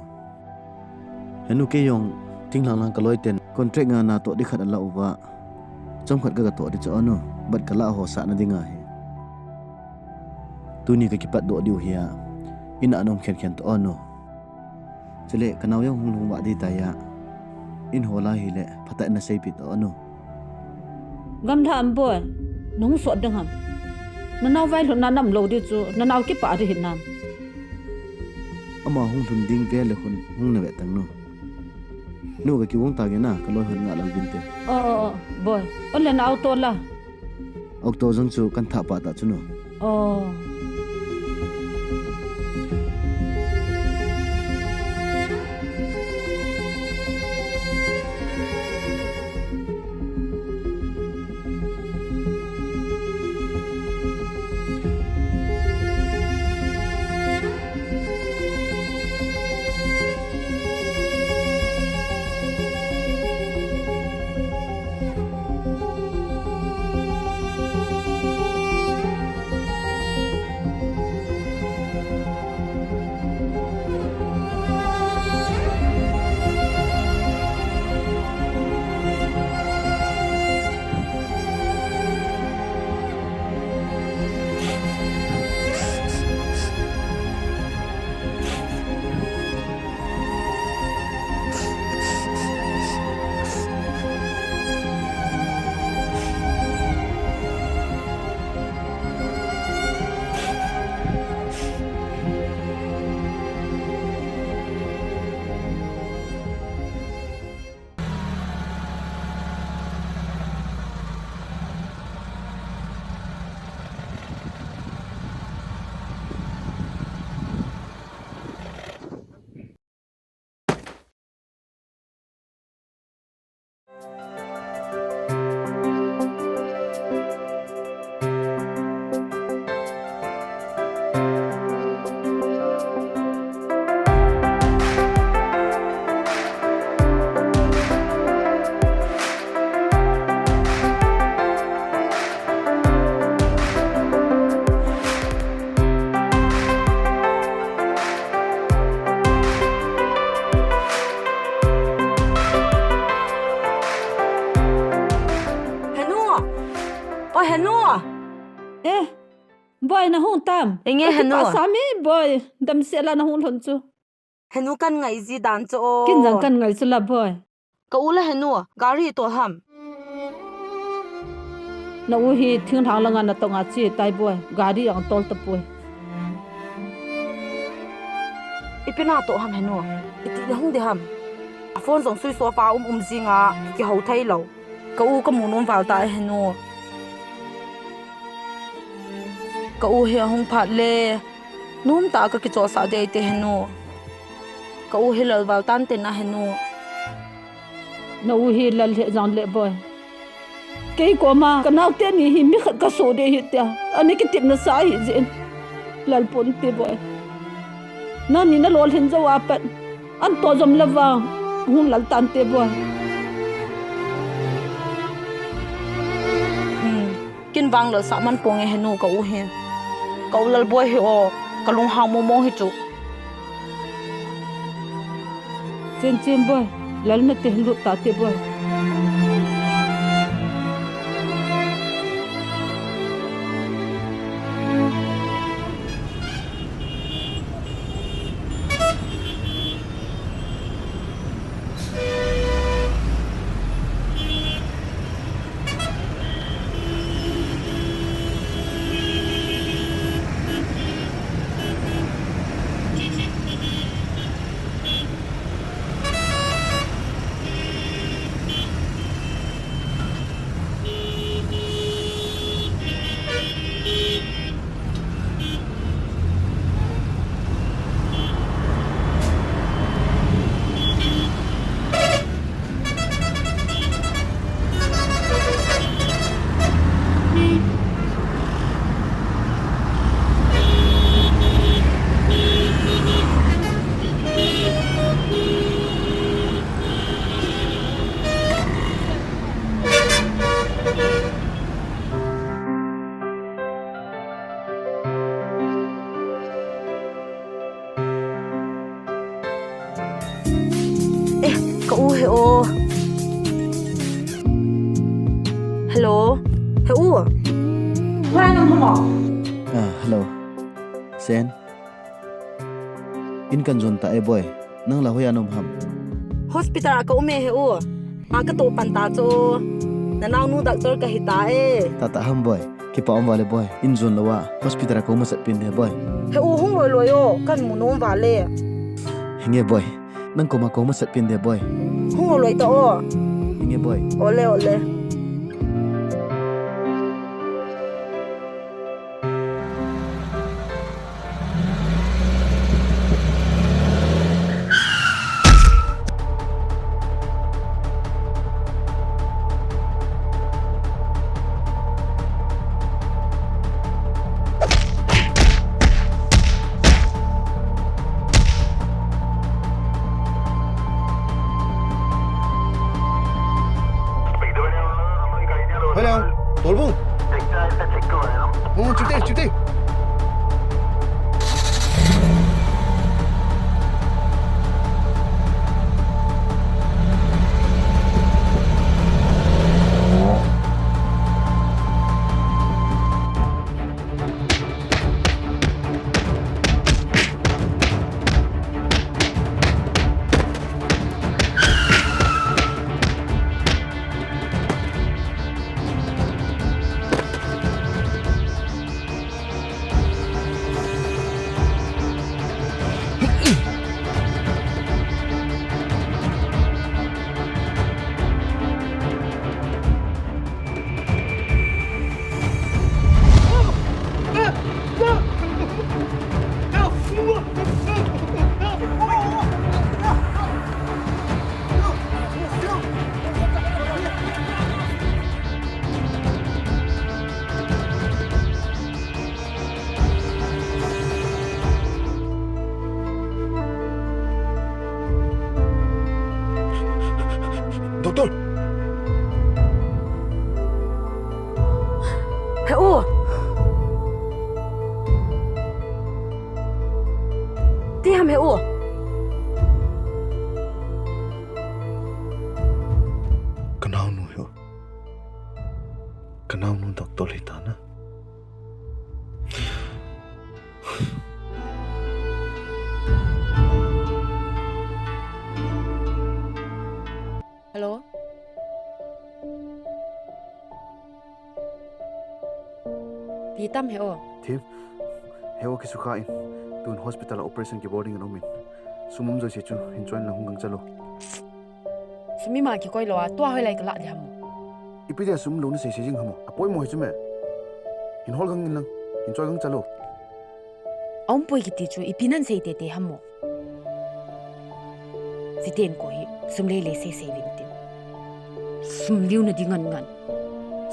Henu, kei jong thinglhang lang ka loiten contract nga na toh di khat ala uva. Chomkhat ka ga toh di chu o nu, bat ka lah ho sahna dinga hi. Tuni ka kipat doh diu hi a, in a nom khen khen ta o nu. Chule ka nao jong hung lhung vah di tai a, in hol a hile phatah in na seipi ta o nu. Gamla am boi, nahung sot ding ham. Nanao vailhun na nam lo di chu, nanao kipah di hin nam. Ama hung lhun ding ve le hun hung na ve tang nu. Nu ka kivong ta nge na, ka loi hon nga lal vin te. Oh, oh, oh, boi. On le na auto la. Auto jong chu kan thah pah ta chu nu. Oh. Henu! O Henu! Eh, boi, na hung tam? Enge Henu? Ka kipah sa mi, boi. Damsel a na hung lhun chu. Henu, kan ngai ji dan chu o. Ken jong kan ngai chu la boi. Ka u la Henu, gari tol ham? Na u hi thinglhang langa natong a che tai boi, gari jong tol tapoi. Ipi natoh ham Henu? Iti na hung di ham? A phone jong switch off a um um jing a, kihou thei lou. Ka u ka mu nom val ta e Henu. Ka u hi ahung phat le, nom tah a ka kicholsah ding ahi te Henu. Ka u hi lal val tan te na Henu. Na u hi lal lheh jong le boi. Kei koma ka naote ni hi mi khat ka soh ding ahi tia, ana kitepna sa ahi jeh in. Lal pon te boi. Nani na lolhin jou a pat, an toh jom le vang, hung lal tan te boi. Hmm. Ken vang lal sah man ponge Henu ka u hi. Ka u lal boi hi o, ka lunghang mong mong hi chu. Chen chen boi, lal na te lut ta te boi. Eh, ka u he o. Hello. He u. Hoiya na um ham o? Ah, hello. Sen. In kan jon ta e boi. Nang la hoiya na um ham? Hospital a ka um e he u. Nga ka toh pan ta chu. Nanaonu doctor kahi ta e. Tata ham boy. Kipa um vale boy. Injon lou a hospital a kou masat pin de boy. He u hung loi loi o. Kamu nom vale. Hinge boy. Nang koma kou masat pin de boy. Hung loi loi ta o. Hinge boy. Ole ole. Hello, Tolbung. Oh, chute, chute. Doctor! He u! Ti ham he u! Ka naonu he u. Ka naonu doctor hita na. Hello. Pi tam he o. Thim. He o, kisukha in. Tun hospital a operation kibol ding in um in. Sum um jouse chu hin choin lang hung gang chalo. Sum ima kikoi lou a, tua hoilai kalah ding ham? Ipi dia sum lou na sei sei jing ham? Apoimo hi chu me. Hin hol gang in lang, hin choi gang chalo. Aumpoi kiti chu, ipi nan sei tete ham? Siten ko hi, sum lei lei sei sei vin tin. Sum liu na ding ngan ngan.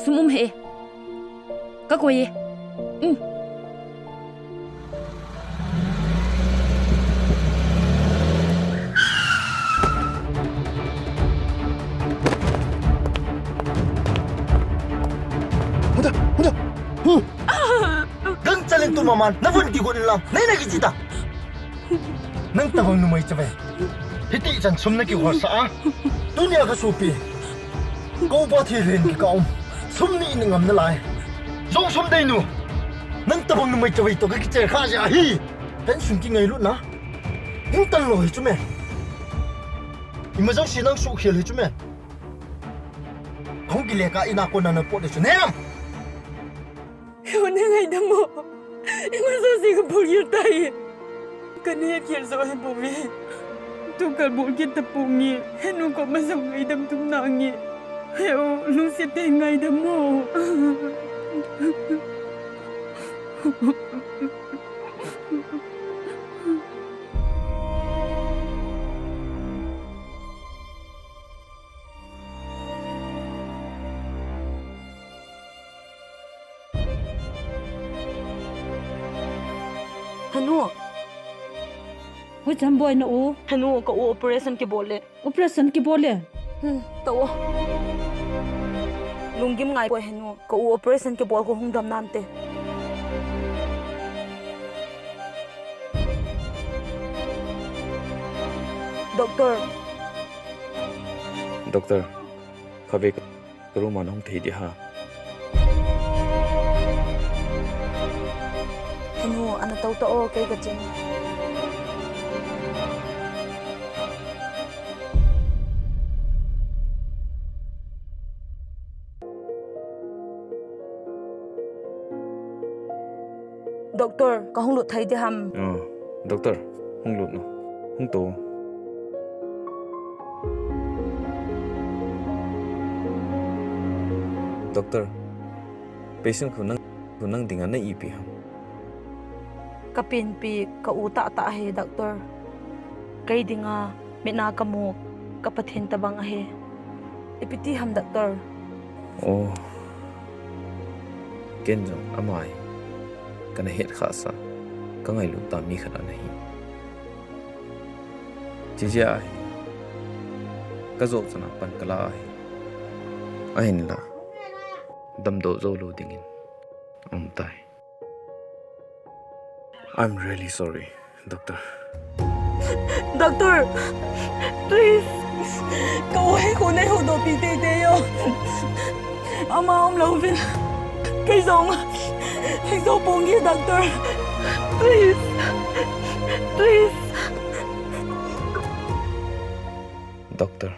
Sum um he. Ka koi e. Um. Huda, huda. Hu. Gang chalin tu maman, na vun kigon lang. Nei na kichita. Nang tabang numei chavei. Hiti chan sum na kihol sa a. Tunia ka sopi. Kou pa thi len ki ka um. Sum ni in ngam na lai. Jong sum dei nu. Nang tabang numei chavei to ka kichel kha ja hi. Pension kingailutna. Hung tan lou hi chu me. Ima jong si nang sukhel hi chu me. Hung kile ka ina kona na pot de chu ne. He u, nei ngaidam o. Ima jouse ka bol gil tai. Ka nei khel jo hi bou ve. Tukal bol kit ta ponge. Henu koma jong ngaidam tum nange. He u, lungset tah in ngaidam o. Henu. Hoicham boi na u? Henu, ka u operation kibol le. Operation kibol le? Hmm, ta u. Lunggim ngai poi henu. Ka u operation kibol ko hung dam nante. Doctor. Doctor, khatvei ka room a nahung thei ding ham? Henu, ana tou ta o, kei kaching. Doctor, ka hung lut thei di ham? Oh, doctor, hung lut no. Hung to. Doctor, patient khu nang, khu nang dinga na ipi ham? Ka penpi ka u tahtah hi, doctor. Kei dinga mit a ka mu ka Pathen tabang ahi. Ipi ti ham, doctor? Oh. Ken jong ama hi kana het khah sa, ka ngailut ta mi khat ana hi. Chijeh a hi ka jo chana pan ka la ahi. Ahinla damdoh jou lou dingin um tai. I'm really sorry, doctor. Doctor, please. Ka u hi khu nei huhdoh pi teitei o. Ama um louvin kei jong hing jou ponge, doctor. Please. Please. Doctor,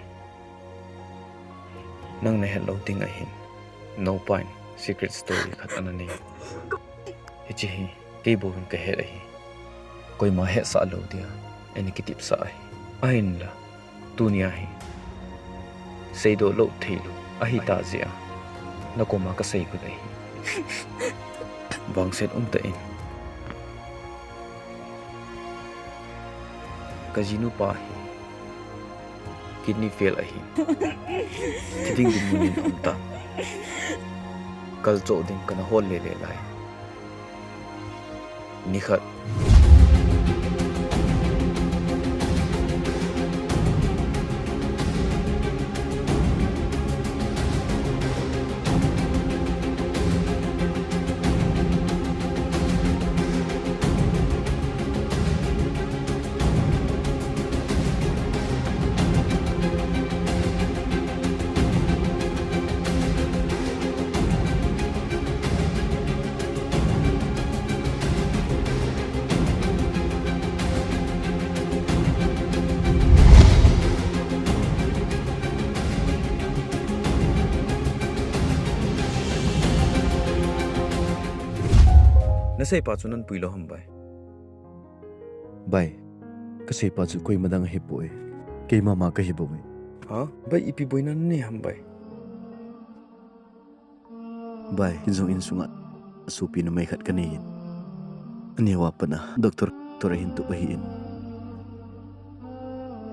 nang na het lou ding ahin, naopan secret story khat ana nei. Hiche hi kei bouvin ka het ahi. Koima hetsah lou dia eini kitepsa ahi. Ahinla tunia hi seidoh lou theilou ahitah jeh a na koma ka seigot ahi. Vangset umtah in ka jinupa hi kidney fail ahi. Thi ding dinmun in aum tan. Kal choh ding kana hol lele lai. Nikhat. Na seipa chu nan pui lou ham bai? Bai, ka seipa chu koima dang ahipoi. Keima ma kahi bouve. Ha? Bai, ipi boina nanei ham bai? Bai, kin jong insunga sopi numei khat kanei in. Aneo a pat a doctor, doctor ahin tup ahin.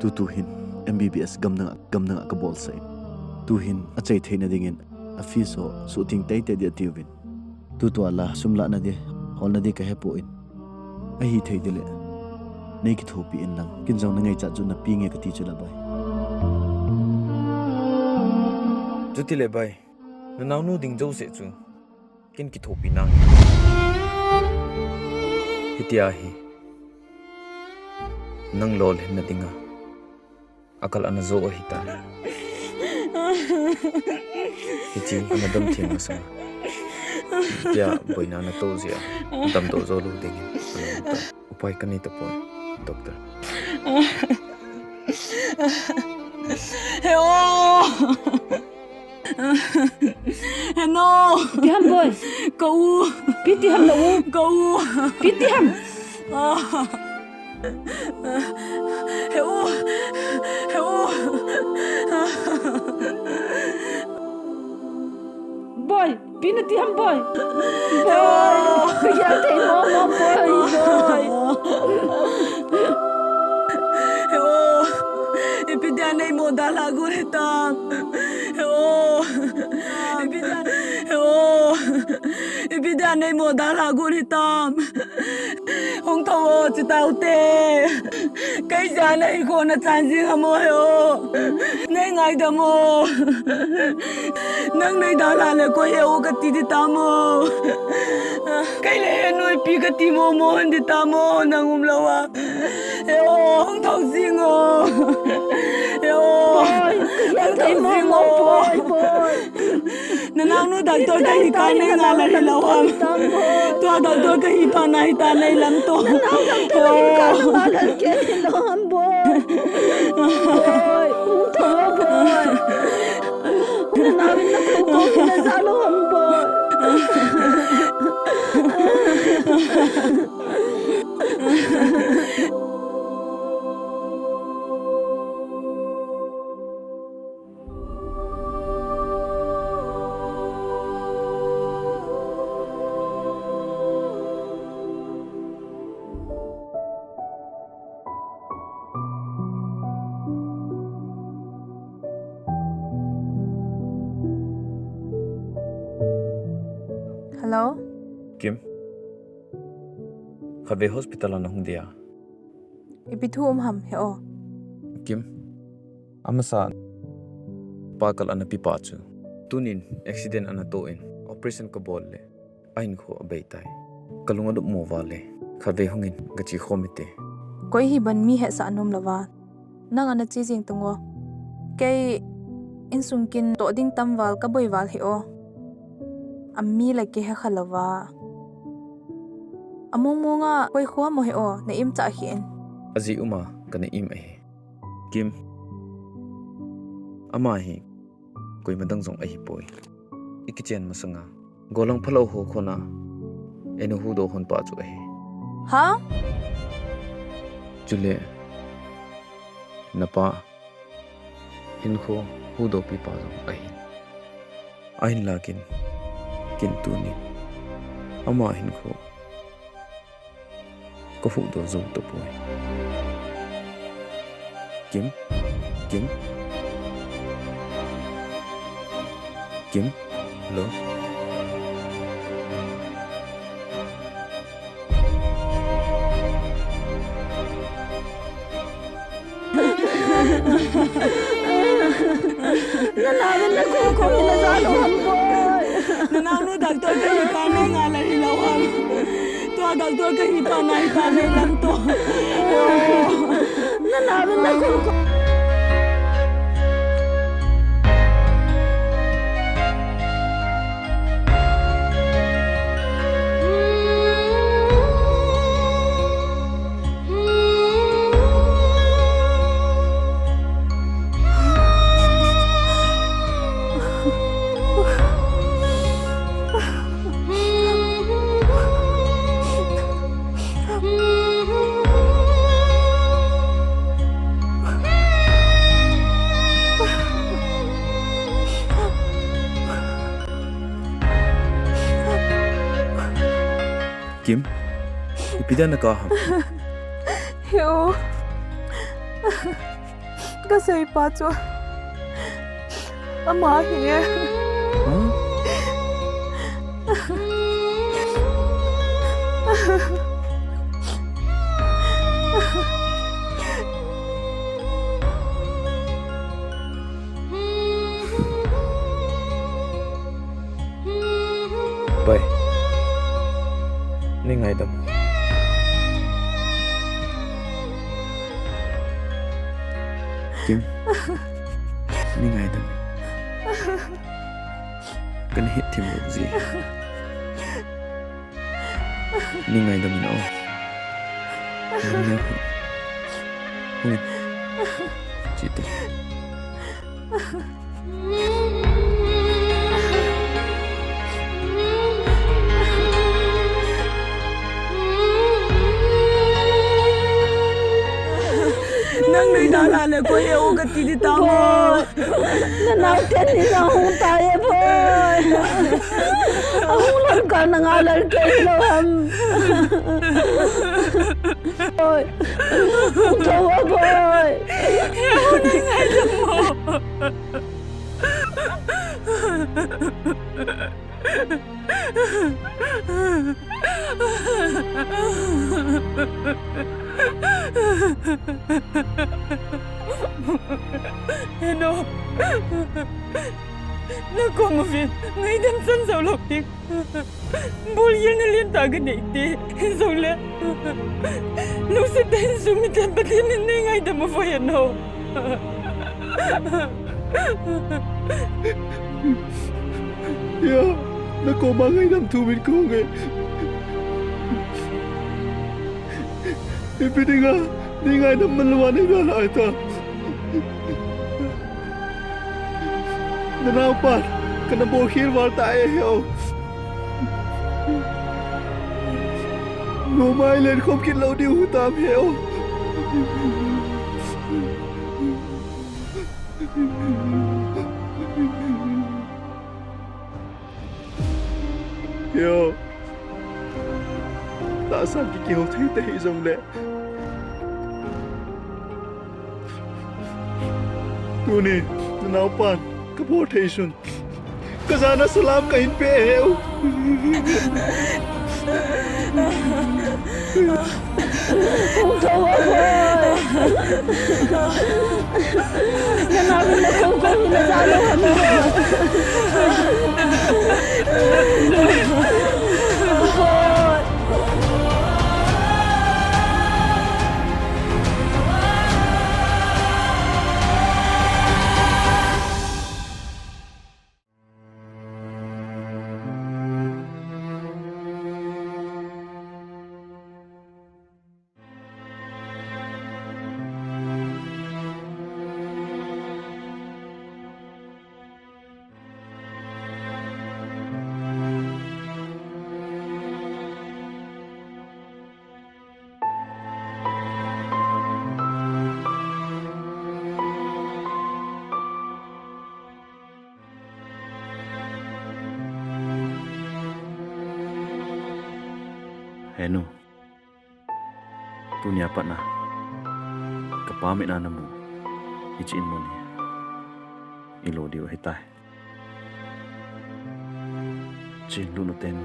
Tutu hin M B B S gamdang a, gamdang a kabol sah in. Tuhin achai theina dingin a fees ho suhtheng teitei ding atiuvin. Tutua la sum lahna ding, holna ding kahepoi. Ahithei ding le nei kithopi in lang, kin jong na ngaichat chu napeh nge kati chu la bai. Chuti le bai, na naonu ding jouse chu kin kithopi nange. Hitia hi nang lolhinna dinga akal ana jo ahitai. Hiche ana damtheng masang a hitia boina nato jeh a damdoh jou lou dingin ana um tai. Upai kanei tapoi, doctor. He o! He no! Ipi ham boi? Ka u. Ipi ti ham na u? Ka u. Ipi ti ham? He u. He u. Boi, ipi nati ham boi? Boi, ka gel thei mong mong boi, boi. He o, ipi dia neimo dalha got hitam. He o, ipi dia, he o, ipi dia neimo dalha got hitam. Hung thou o, chitaute. Kei jeh a nahinkho nachan jing ham o he o. Nei ngaidam o. Nang nei dalha le koi he o kati ding tam o. Kei le he noipi kati momo hon ding tam o, nang umlou a. He o, hung thou jing o. He o. Boi, ka gel thei mong mong boi, boi. Na naonu doctor kahi kah nei ngah lou hilou ham? Tua doctor kahi phat na hita nei lam to. Na nao doctor kahi kah na ngah lou hilou ham boi? Boi, hung thou o boi. Na nao in na kou kou in na ja lou ham boi? Hello? Kim. Khatvei hospital a nahung dia. Ipi thu um ham he o. Kim. Amasa pa kal ana pipa chu. Tunin accident ana toh in operation kabol le. Ahinkho abei tai. Kalung adop mo vale. Khatvei hungin gache khom ite. Koi hi ban mi hesah nom lova. Nang ana che jing tung o. Kei insung kin toh ding tam val kaboi val hi o. Ami le kei he kha lova. Among monga koi khua mo hi o, na im cha hi in. Aji uma kana im ahi. Kim. Ama hi koima dang jong ahi poi. I kichen masanga gollhang phalou ho khona eina hudoh hon pa chu ahi. Ha? Chule napa hinkho hudoh pi pa jong ahi. Ahinla kin, kin tunin ama hinkho kahuhdoh jou tapoi. Kim, Kim, Kim, hello. Nanao na kho kho na ja lou ham boi. Nanao nu doctor kahi pa na ngai lou ham. Tua doctor kahi pa na hi pa na lam to. Nanao na kho kho. Kim, ipi dia nakap ham? Hi o. Kasei pa chu ama hi e. Huh? Pai. Nei ngaidam. Kim. Nei ngaidam. Kana hetthemlou ji. Nei ngaidam in o. Hung in. Chite. Nang nui da la le koi e o kati di ta mo. Nanao ten ni jong hung tai e boi. Ahung lam kah na ngai lou kei lou ham. Boi. Hung thou a boi. Heno. Nakoma uvin, ngaidam chan jou lou ding. Bolgel na lentah kanei te, jou le. Lungset tah in sumil tah in Pathen in nei ngaidam uvin heno. Ya, nakoma ngaidam thum in kahung e. Ipi dinga nei ngaidam man louva nei dalhah ahitai. Nanaopan kana bolkhel val tai e heo. Nomai lenkhom kit lou diu hitam heo. Heo. Tahsan kikihou thei tahih jongle. Tuni, nanaopan kabol thei sun. Kajana salam kahin pe heu. Henu, tunia patna kapa mitna namu hiche in mun hi ilo diu ahitai. Chin lut ute nu.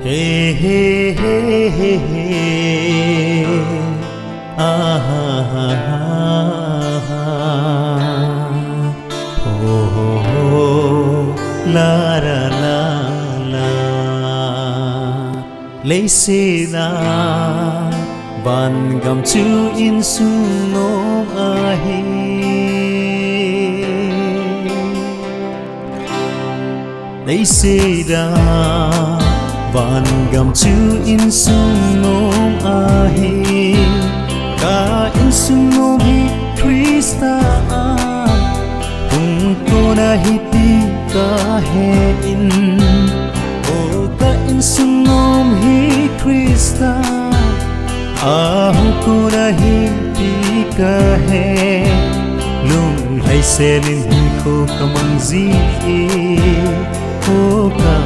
He, he, he, he, he. Ah, ha, ha, ha, ha. Ho, ho, ho. La, la, la, la. Leiset a vangam chu insung nom ahi. Leiset a vangam chu insung nom ahi. Ka insung nom hi Christa a hung kon ahi ti kahe in. O ka insung nom hi Christa a hung kon ahi ti kahe. Lunglhai sel in hinkho kamang ji e. O ka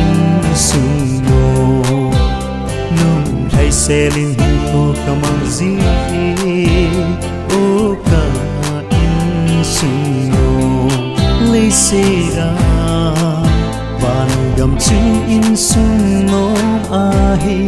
insung nom. Lunglhai sel in hinkho kamang ji e. O ka insung nom. Leiset a vangam chu insung nom ahi.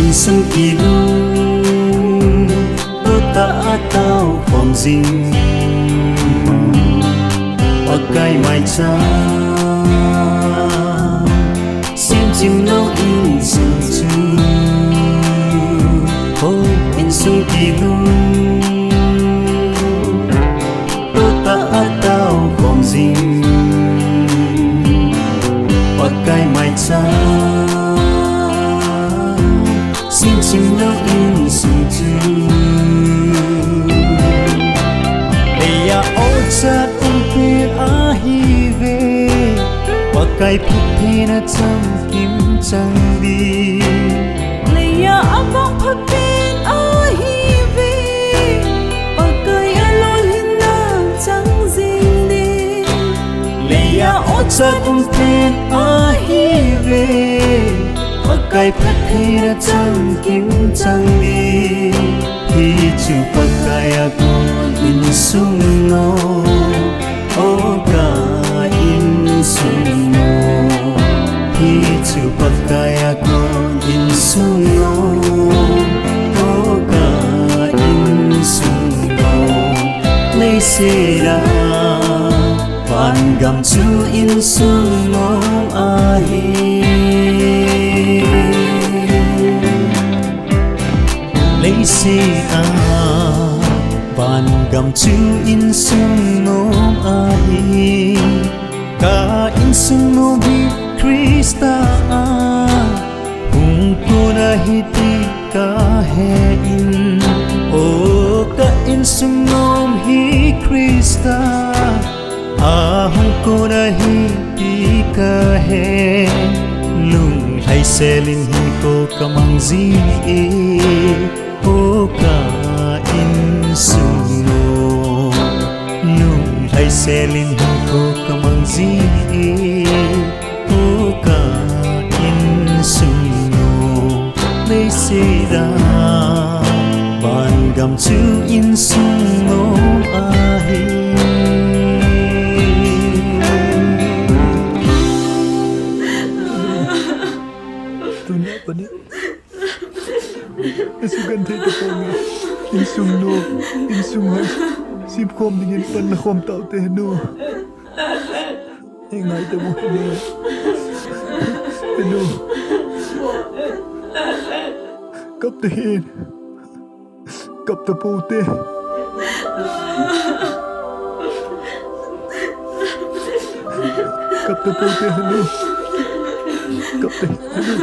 Insung kilung, tuta atao khom jing. Pakai maicham semchim lou insung chu. Ho insung kilung, Ei phattheina chamkim chang ding. Leiya abang phapen ahiuve, Pakai alolhinna chang jing ding. Leiya ochat umpen ahiuve, Pakai phattheina chamkim chang ding. Hichu Pakai a kon insung nom, o ka insung nom. Hichu Pakai a kon insung nom, o ka insung nom. Leiset a vangam chu insung nom ahi. Leiset a vangam chu insung nom ahi. Ka insung nom hi Christa a hung kon ahi ti kahen. O ka insung nom hi Christa a hung kon ahi ti kahen. Lunglhai selin hinkho kamang jie, o ka insung nom. Lunglhai selin hinkho kamang jie, o ka insung nom. Leiset a vangam chu insung nom ahi. Tuna pani esu kan thei tapong e. Insung nom, insung hai. Sip khom dingin pan la khom tau te nu. Ei ngai te mo nu. Nu. Kap te hin. Kap tapou te. Kap tapou te, hello. Kap te, hello.